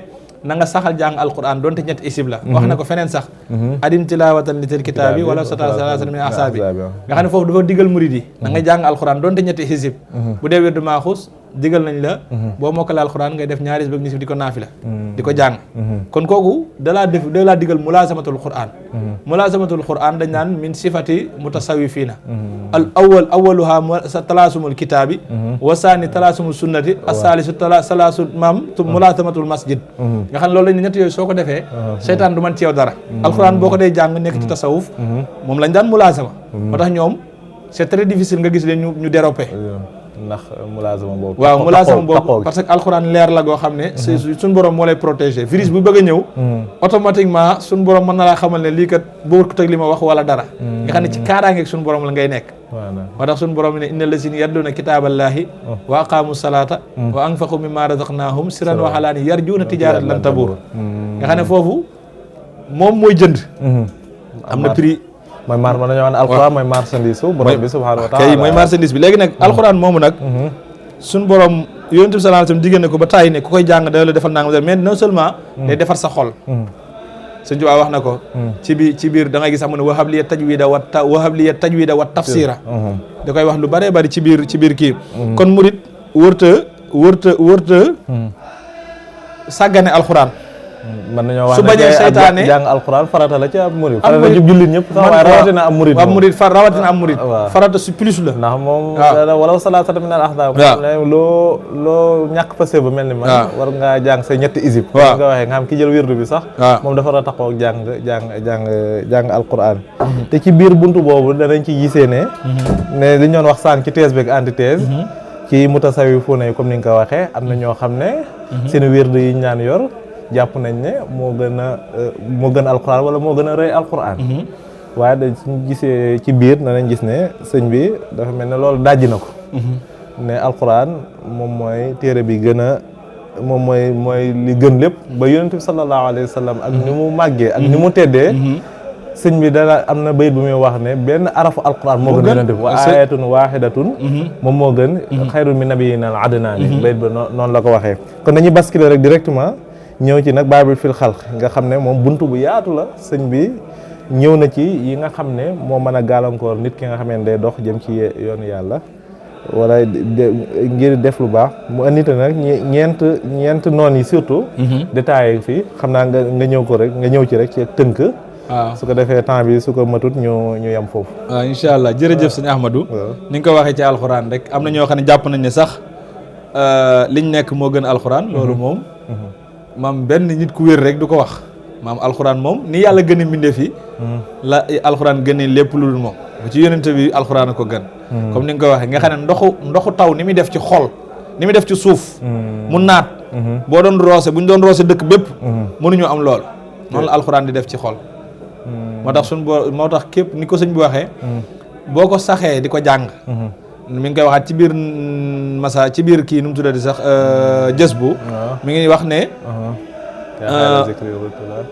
na nga saxal jàng alquran donte ñetti isib la wax na ko feneen sax adim tilawatan lisil kitaabi wala salaasata min asaabi nga xam ne foofu dafa digal murid yi na nga jàng alquran donte ñetti isib bu dee wirdu maaxuus digal nañ la boo mokkale alxuraan ngay def ñaari isib ak nisif di ko naafila di ko jàng kon kooku dalaa digal mulaasamatul qur'an mulaasamatul qur'an dañ naan min sifati mutasawifiina al awaluha talaasumul kitaabi wa saani talaasumul sunnati assaalisu talaasu mulaasamatul masjid nga xam ne loolu lañ ne ñett yooyu soo ko defee seytaan du man ci yow dara alxuraan boo ko dee jàng nekk ci tasawuf moom lañ daan mulaasama moo tax ñoom c'est très difficile nga gis leen ñu déroper ndax mulaasama boobu waaw mulaasama boobu parce que alxuraan leer la goo xam ne suñ borom moo lay protéger virus bu bëgg a ñëw automatiquement suñ borom mën na laa xamal ne lii kat boo ko teg li ma wax wala dara nga xam ne ci kaaraangeeg suñ borom la ngay nekk moo tax suñ borom ne inna lazina yatluuna kitaaballahi wa aqaamu salaata wa anfaqu mimma razaqnaahum sirran wa alaani yarjuuna tijaaratan lan tabuur nga xam ne foofu moom mooy jënd am na prix mooy mën nañoo wax ne alxuraan mooy marchandise su borom bi subhaanahu wa taala kay mooy marchandise bi léegi nag alxuraan moomu nag suñ borom yonent bi sallallahu alayhi wasallam diggante ko ba tàyyi ne ku koy jàng da la defal nangam mais non seulement day defar sa xol Sëñ Tuubaa wax na ko ci biir da ngay gis sax mu ne wahab liya tajwida wa tafsira da koy wax lu bëree bëri ci biir kii kon murit wërta sàggane alxuraan mën nañoo wax su bañee seytaane jàng alxuraan farata la ci ab murid farata la ci jullit ñëpp sax waaye rawatina am murid rawatina am murid farata su plus la ndax moom wala salaasata min al ahzaab loo ñàkk passé ba mel ni man war ngaa jàng say ñetti isib nga waxee nga xam ki jël wirdu bi sax moom dafa war a taxaw jàng alxuraan te ci biir buntu boobu danañ ci gisee ne dañ doon wax sànq ci thèse beeg antithèse ci mutasawwifuuna yi comme ni nga ko waxee am na ñoo xam ne seen wirdu yi ñaan yor jàpp nañ ne moo gën alquran wala moo gën a rëy alquran waaye dañ suñ gisee ci biir danañ gis ne sëñ bi dafa mel ne loolu dajji na ko ne alquran moom mooy téere bi gën a moom mooy li gën lépp ba yonent bi sallallahu alayhi wa sallam ak ni mu màggee ak ni mu teddee sëñ bi dana am na bayit bu muy wax ne benn arafu alquran moo gën yonent bi wa ayatun wahidatun moom moo gën xayrun min nabiyyin al adnaani bayit ba noonu la ko waxee kon dañuy basculer rek directement ñëw ci nag baabil fil xalq nga xam ne moom buntu bu yaatu la sëñ bi ñëw na ci yi nga xam ne moo mën a gàllankoor nit ki nga xam ne day dox jëm ci yoonu yàlla wala ngir def lu baax mu andite nag ñeent noon yi surtout détaillé fii xam naa nga ñëw ci rek ci tënk waaw su ko defee temps bi su ko matut ñu yem foofu waaw incha allah jërëjëf sëñ Ahmadou ni nga ko waxee ci alxuraan rek am na ñoo xam ne jàpp nañ ne sax liñ nekk moo gën alxuraan loolu moom maam benn nit ku wér rek du ko wax maam alxuraan moom ni yàlla gën a mbindee fi la alxuraan gënee lépp lu dul moom bu ci yonent bi alxuraan a ko gën comme ni nga ko waxee nga xam ne ndoxu taw ni muy def ci xol ni muy def ci suuf mu naat boo doon roose bu ñu doon roose dëkk bépp mënuñu am lool noonu la alxuraan di def ci xol moo tax képp ni ko sëñ bi waxee boo ko saxee di ko jàng mi ngi koy waxaat ci biir ci biir kii nu mu tuddati sax jës bu mi ngi wax ne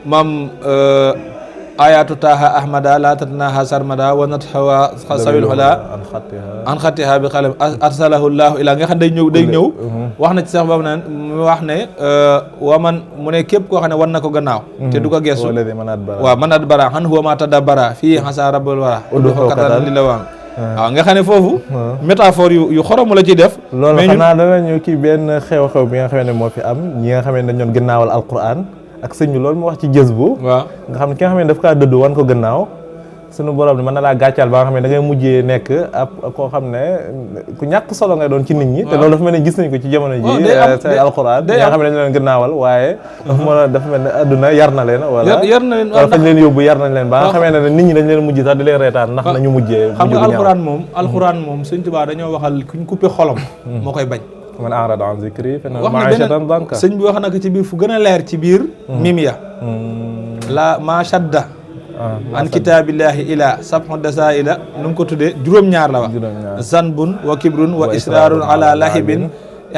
maam ayatu taaha ahmada la tatnaha sarmada wa nathawa sawil xola an xattiha bi xalam arsalahu llahu ila nga xam day ñëw wax na ci sax boobu naan mu wax ne waman mu ne képp koo xam ne wan na ko gannaaw te du ko geesu waaw manat bara xan huwa ma tadabbara fii xasa rabbul wara uddu katan li la waam waaw nga xam ne foofu métaphore yu xoromu la ciy def loolu xanaa danañu kii benn xew-xew bi nga xam ne moo fi am ñi nga xam ne dañ doon gannaawal alquran ak sëñ bi loolu mu wax ci jës bu waaw nga xam ne ki nga xam ne daf kaa dëdd wan ko gannaaw sunu borom ne mën na laa gàccaal ba nga xam ne da ngay mujjee nekk ab koo xam ne ku ñàkk solo ngay doon ci nit ñi te loolu dafa mel ne gis nañ ko ci jamono ji say alxuraan ñi nga xam ne dañu leen gannaawal waaye dafa mel ne adduna yar na leen wala fañ leen yóbbu yar nañ leen ba nga xamee ne nit ñi dañ leen mujj sax di leen reetaan ndax nañu mujjee xam nga alxuraan moom Sëñ Tuubaa dañoo waxal kuñ coupé xolam moo koy bañ man a'rada an zikri fa inna ma'ishatan danka sëñ bi wax na ko ci biir fu gën a leer ci biir mimiya la ma shadda an kitaabillahi ila sabhu dasaila nu mu ko tuddee juróom-ñaar la wax zanbun wa kibrun wa israarun ala lahibin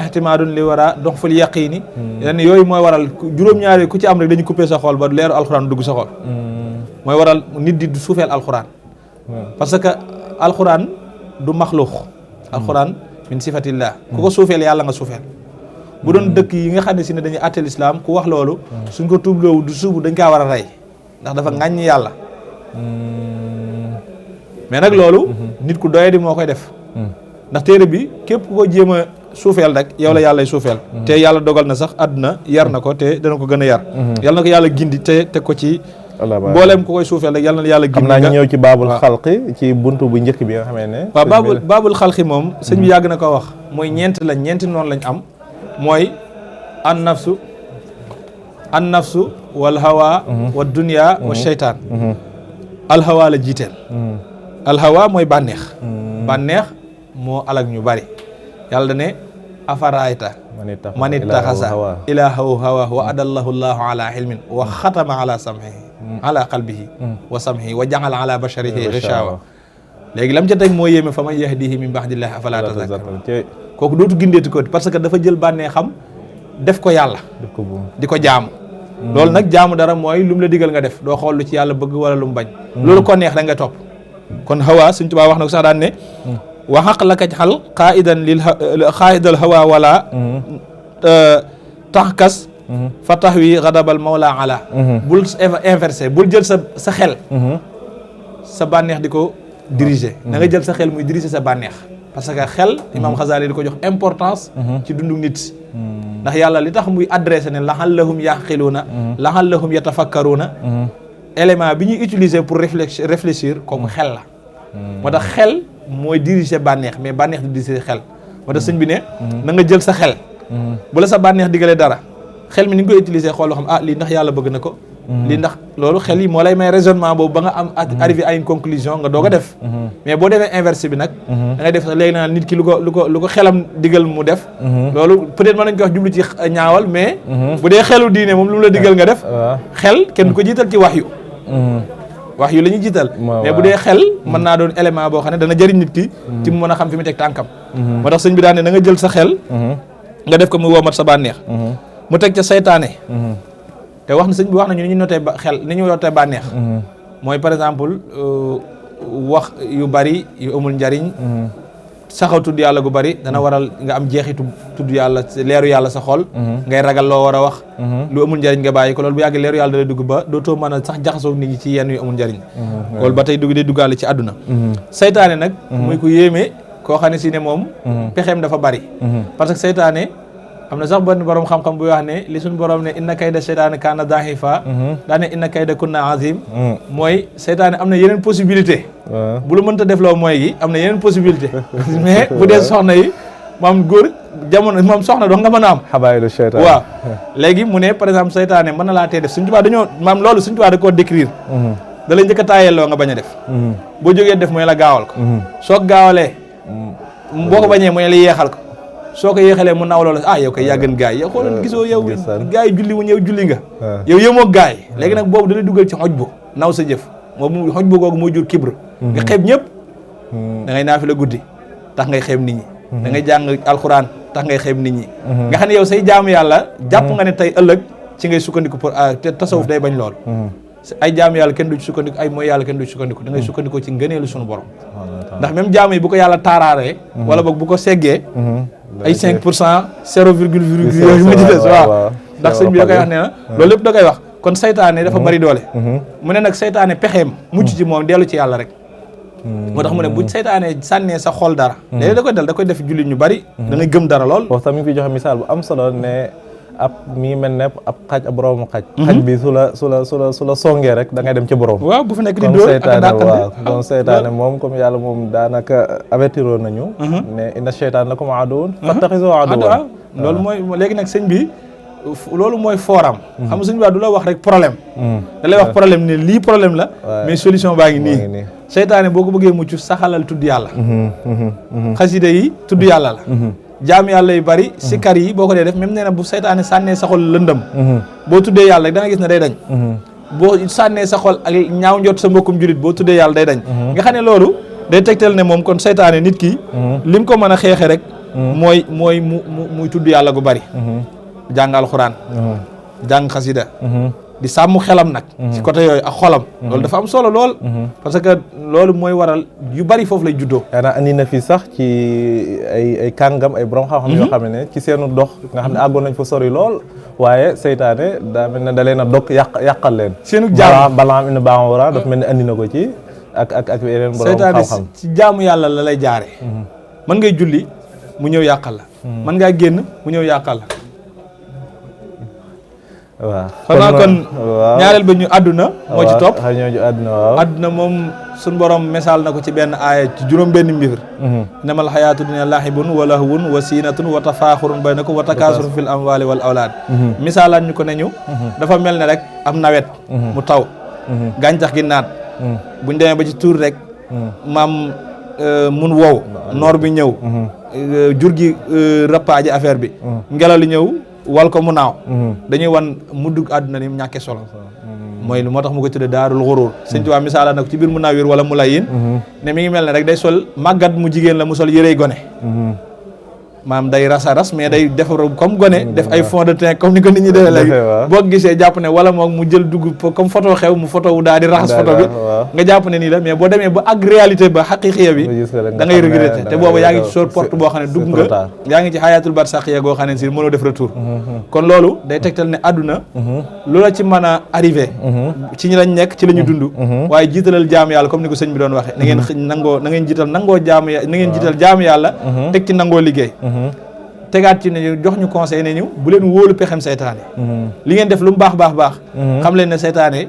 ihtimaadun li wara dox ful yaqiini yenn yooyu mooy waral juróom-ñaar yi ku ci am rek dañu coupé sa xol ba leeru alxuraan dugg sa xol mooy waral nit di suufeel alxuraan parce que alxuraan du maxluux alxuraan min sifatillah ku ko suufeel yàlla nga suufeel bu doon dëkk yi nga xam ne si ne dañuy àtteel islam ku wax loolu suñ ko tuubloowu du suubu dañ kaa war a rey ndax dafa ŋàññ yàlla mais nag loolu nit ku doye di moo koy def ndax téere bi képp ku ko jéem a suufeel rek yow la yàllay suufeel te yàlla dogal na sax àdduna yar na ko te dana ko gën a yar yàlla na ko yàlla gindi te teg ko ci mbooleem ku koy suufeel rek yàlla na yàlla gindi. xam naa ñu ñëw ci baabul xalqi ci buntu bu njëkk bi nga xamee ne waaw baabul xalqi moom sëñ bi yàgg na ko wax mooy ñeenti noonu lañ am mooy an nafsu wal hawa wa dunya wa sheytaan alhawa la jiiteel alhawa mooy bànneex moo alag ñu bari yàlla da ne afaraayta man ittaxasa ilaahahu hawa wa adallahu llahu ala ilmin wa xatama ala samhihi ala qalbihi wa samhihi wa jaxala ala basharihi gishawa léegi lam ca teg moo yéeme fa man yahdihi min ba'dillahi afala tazakkarun kooku dootu gindeeti ko parce que dafa jël bànnee xam def ko yàlla di ko jaamu loolu nag jaamu dara mooy lu mu la digal nga def doo xool lu ci yàlla bëgg wala lu mu bañ loolu ko neex da nga topp kon hawa Sëñ Tuubaa wax na ko sax daan ne wa xaq la kaj xal xaidal hawa wala taxkas fa tax wi xadabal mawla ala bul inversé bul jël sa xel sa bànneex di ko diriger da nga jël sa xel muy diriger sa bànneex parce que xel imam Xasaali di ko jox importance ci dundu nit ndax yàlla li tax muy adressé ne laxallahum yaqiluuna laxallahum yatafakkaruuna élément bi ñuy utiliser pour réfléchir kooku xel la moo tax xel mooy diriger bànneex mais bànneex di diriger xel moo tax sëñ bi ne na nga jël sa xel bu la sa bànneex digalee dara xel mi ni nga koy utiliser xool loo xam lii ndax yàlla bëgg na ko lii ndax loolu xel yi moo lay may raisonnement boobu ba nga am arrivé à une conclusion nga doog a def mais boo defee inverse bi nag da ngay def sax léegi naa nit ki lu ko xelam digal mu def loolu peut-être mën nañ ko wax jublu ci ñaawal mais bu dee xelu diine moom lu mu la digal nga def xel kenn du ko jiital ci wax yu la ñuy jiital mais bu dee xel mën naa doon élément boo xam ne dana jëriñ nit ki ci mu mën a xam fi mu teg tànkam moo tax sëñ bi daan ne na nga jël sa xel nga def ko mu womat sa bànneex mu teg ca saytaane te wax na sëñ bi wax nañu ni ñu notee xel ni ñu notee bànneex mooy par exemple wax yu bari yu amul njariñ saxaw tudd yàlla gu bari dana waral nga am jeexitu tudd yàlla leeru yàlla sa xol ngay ragal loo war a wax lu amul njariñ nga bàyyi ko loolu bu yàgg leeru yàlla da lay dugg ba dootoo mën a sax jaxasoo nit ñi ci yenn yu amul njariñ loolu ba tey day duggaale ci àdduna saytaane nag muy ko yéeme koo xam ne si ne moom pexeem dafa bari parce que saytaane am na sax benn borom xam-xam bu wax ne li suñ borom ne inna kayda seytaane kaana da'ifa daa ne inna kayda kunna azim mooy seytaane am na yeneen possibilité bu la mënta def loo mooy gi am na yeneen possibilité mais bu dee soxna yi moom góor jamono moom soxna doo nga mën a am xabaayilu seytaane waaw léegi mu ne par exemple seytaane mën na laa tee def Sëñ Tuubaa dañoo maam loolu Sëñ Tuubaa da koo décrire da lay njëkk a taayelloo nga bañ a def boo jógee def mooy la gaawal ko soo ko gaawalee boo ko bañee mooy la yeexal ko soo ko yéexalee mu naw loolu yow koy yàggan gaay yow xoolal gisoo yow gaay yi julli wu ñëw julli nga yow yëmoo gaay léegi nag boobu da lay dugal ci xoj bu naw sa jëf moom xoj bu googu mooy jur kibr nga xeeb ñëpp da ngay naafi la guddi tax ngay xeeb nit ñi da ngay jàng alxuraan tax ngay xeeb nit ñi nga xam ne yow say jaamu yàlla jàpp nga ne tey ëllëg ci ngay sukkandiku pour te tasawuf day bañ lool ay jaamu yàlla kenn du ci sukkandiku ay mooy yàlla kenn du ci sukkandiku da ngay sukkandiku ci ngëneelu suñu borom ndax même jaamu yi bu ko yàlla taaraaree wala boog bu ko seggee ay 5 pour cent 0 virgule yooyu ma ci des waaw ndax sëñ bi da koy wax nee na loolu lépp da koy wax kon saytaane dafa bari doole mu ne nag saytaane pexeem mucc ci moom dellu ci yàlla rek moo tax mu ne bu saytaane sànnee sa xol dara léegi da koy dal da koy def jullit ñu bari da ngay gëm dara lool foofu tamit fi joxe misaal bu am solo ne ab mi ngi mel ne ab xaj ab boroomu xaj bi su la songee rek da ngay dem ci borom waaw bu fi nekk di dóor ak dàqante waaw comme seytaane moom comme yàlla moom daanaka avertiroon nañu ne inna seytaan lakum aduwwun fattaxizuuhu aduwwan loolu mooy léegi nag sëñ bi loolu mooy fooram xam nga sëñ bi du la wax rek problème da lay wax problème ne lii problème la mais solution baa ngi nii seytaane boo ko bëggee mucc saxalal tudd yàlla xasida yi tudd yàlla la jaam yàlla yu bari sikar yi boo ko dee def même nee na bu seytaane sànnee sa xol lëndëm boo tuddee yàlla rek da nga gis ne day dañ boo sànnee sa xol ak ñaaw njot sa mbokkum julit boo tuddee yàlla day dañ nga xam ne loolu day tegtal ne moom kon seytaane nit ki lim ko mën a xeexe rek mooy muy tudd yàlla gu bari jàng alxuraan jàng xasida di sàmm xelam nag ci côté yooyu ak xolam loolu dafa am solo lool parce que loolu mooy waral yu bari foofu lay juddoo yaakaar andi na fi sax ci ay kàngam ay borom xam-xam yoo xam ne ci seenu dox nga xam ne àggoon nañ fa sori lool waaye seytaane daa mel ne da leen a dog yàqal leen seenu jaam balaam ina baam wara dafa mel ne andi na ko ci ak yeneen borom seytaane xam-xam ci jaamu yàlla la lay jaare mën ngay julli mu ñëw yàqal la mën ngaa génn mu ñëw yàqal la waaw xanaa kon ñaareel ba ñu àdduna moo ci topp waaw àdduna moom suñ borom misaal na ko ci benn aaya ci juróom benn mbir innamal hayaatu dunya lahibun wa lahwun wa siinatun wa tafaaxurun baynakum wa takaasurun fil amwaali wal awlaad misaalaan ñu ko ne ñu dafa mel ne rek am nawet mu taw gàncax gi naat buñ demee ba ci tuur rek maam mun wow noor bi ñëw jur gi rappaaji affaire bi ngelaw li ñëw wal ko mu naaw dañuy wan muddug àdduna ni mu ñàkkee solo mooy lu moo tax mu ko tudde daarul xuruur sëñ Tuubaa misaala na ko ci biir mu nawir wala mu layin ne mi ngi mel ne rek day sol màggat mu jigéen la mu sol yërey gone maam day ras mais day defar comme gone def ay fond de teint comme ni ko nit ñi defee léegi boo gisee jàpp ne wala moom mu jël dugg comme photo xew mu photo wu daal di raxas photo bi nga jàpp ne nii la mais boo demee ba ak réalité ba xaqiqiya bi da ngay regretter te booba yaa ngi ci sor porte boo xam ne dugg nga yaa ngi ci xayaatul barsaqiya goo xam ne si mënoo def retour kon loolu day tegtal ne àdduna loola ci mën a arrivé ci ñi lañ nekk ci la ñu dund waaye jiitalal jaamu yàlla comme ni ko sëñ bi doon waxee na ngeen nangoo na ngeen jiital nangoo jaamu na ngeen jiital jaamu yàlla teg ci nangoo liggéey tegaat ci ne jox ñu conseil ne ñu bu leen wóolu pexem seytaane li ngeen def lu mu baax xam leen ne seytaane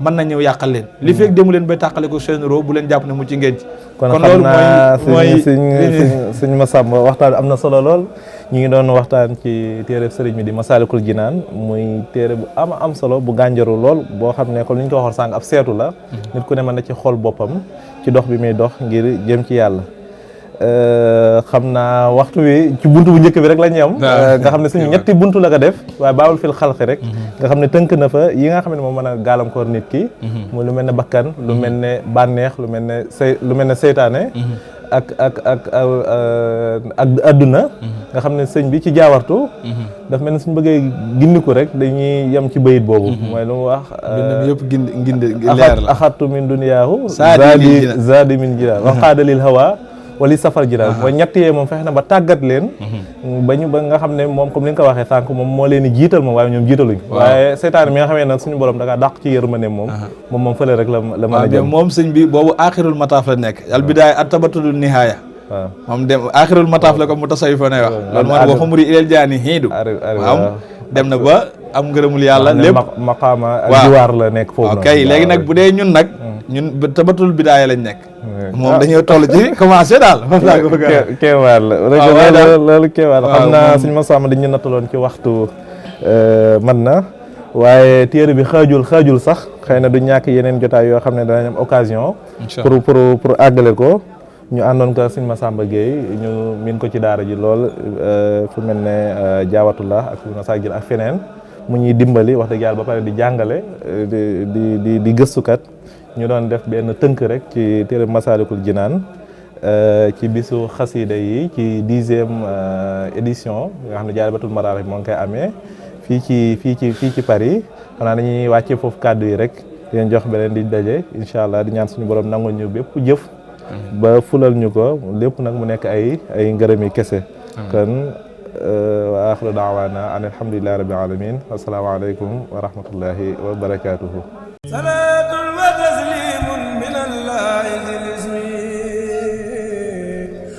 mën na ñëw yàqal leen li fekk demu leen bay tàqale ko seen roo bu leen jàpp ne mu ci ngeen ci kon loolu mooy sëñ Massamba waxtaan am na solo lool ñu ngi doon waxtaan ci téere sëriñ bi di Masaalikul Jinaan muy téere bu am solo bu gànjaru lool boo xam ne comme ni ñu ko waxoon sànq ab seetu la nit ku ne mën na ci xool boppam ci dox bi muy dox ngir jëm ci yàlla xam naa waxtu wi ci buntu bu njëkk bi rek la ñu am nga xam ne suñu ñetti buntu la ko def waaye baawul fil xalqi rek nga xam ne tënk na fa yi nga xam ne moom mën a gàllankoor nit ki mu lu mel ne bakkan lu mel ne bànneex lu mel ne seytaane ak adduna nga xam ne sëñ bi ci jaawartu daf mel ne suñu bëggee gindiku rek dañuy yem ci bayit boobu mooy lu mu wax yëpp gindi leer la axattu min duniyaahu zaadi min jilaa wa qaadalil hawa wali safar ji daal mooy ñett yee moom fexe na ba tàggat leen ba nga xam ne moom comme ni nga ko waxee sànq moom moo leen di jiital moom waaye ñoom jiitaluñ waaye seytaane mi nga xamee nag suñu borom da ngaa dàq ci yërmande moom fële rek la mën a jëm moom sëñ bi boobu aaxirul mataaf la nekk al bidaaya at tabatulu nihaaya waaw moom dem aaxirul mataaf la comme mu tasawuf fa nay wax loolu moo wa xumuri ilal jaani hiidu waaw dem na ba am ngërëmul yàlla lépp maqaama ak jiwaar la nekk foofu ok léegi nag bu dee ñun nag ñun tabatul bidaaya lañ nekk moom dañoo toll ci commencé daal keewaar la loolu keewaar la xam naa suñu Massamba dañu nattaloon ci waxtu mën na waaye téere bi xaajul sax xëy na du ñàkk yeneen jotaay yoo xam ne danañ am occasion pour àggale ko ñu àndoon ko suñu Massamba Gueye ñu min ko ci daara ji lool fu mel ne jaawatullah ak suñu Massamba Gueye ak feneen mu ñuy dimbali wax dëgg yàlla ba pare di jàngale di gëstukat ñu doon def benn tënk rek ci téere Masaalikul Jinaan ci bisu xasida yi ci 10e édition nga xam ne Jaalibatul Maraaxib moo ngi koy amee fii ci Paris xanaa dañuy wàcce foofu kàddu yi rek di leen jox beneen di daje incha allah di ñaan suñu borom nangul ñu bépp jëf ba fulal ñu ko lépp nag mu nekk ay ngërëmi kese kon wa axiru daawaana an alhamdulillahi rabbil alamin assalaamu aleykum wa rahmatullahi wa barakatuhu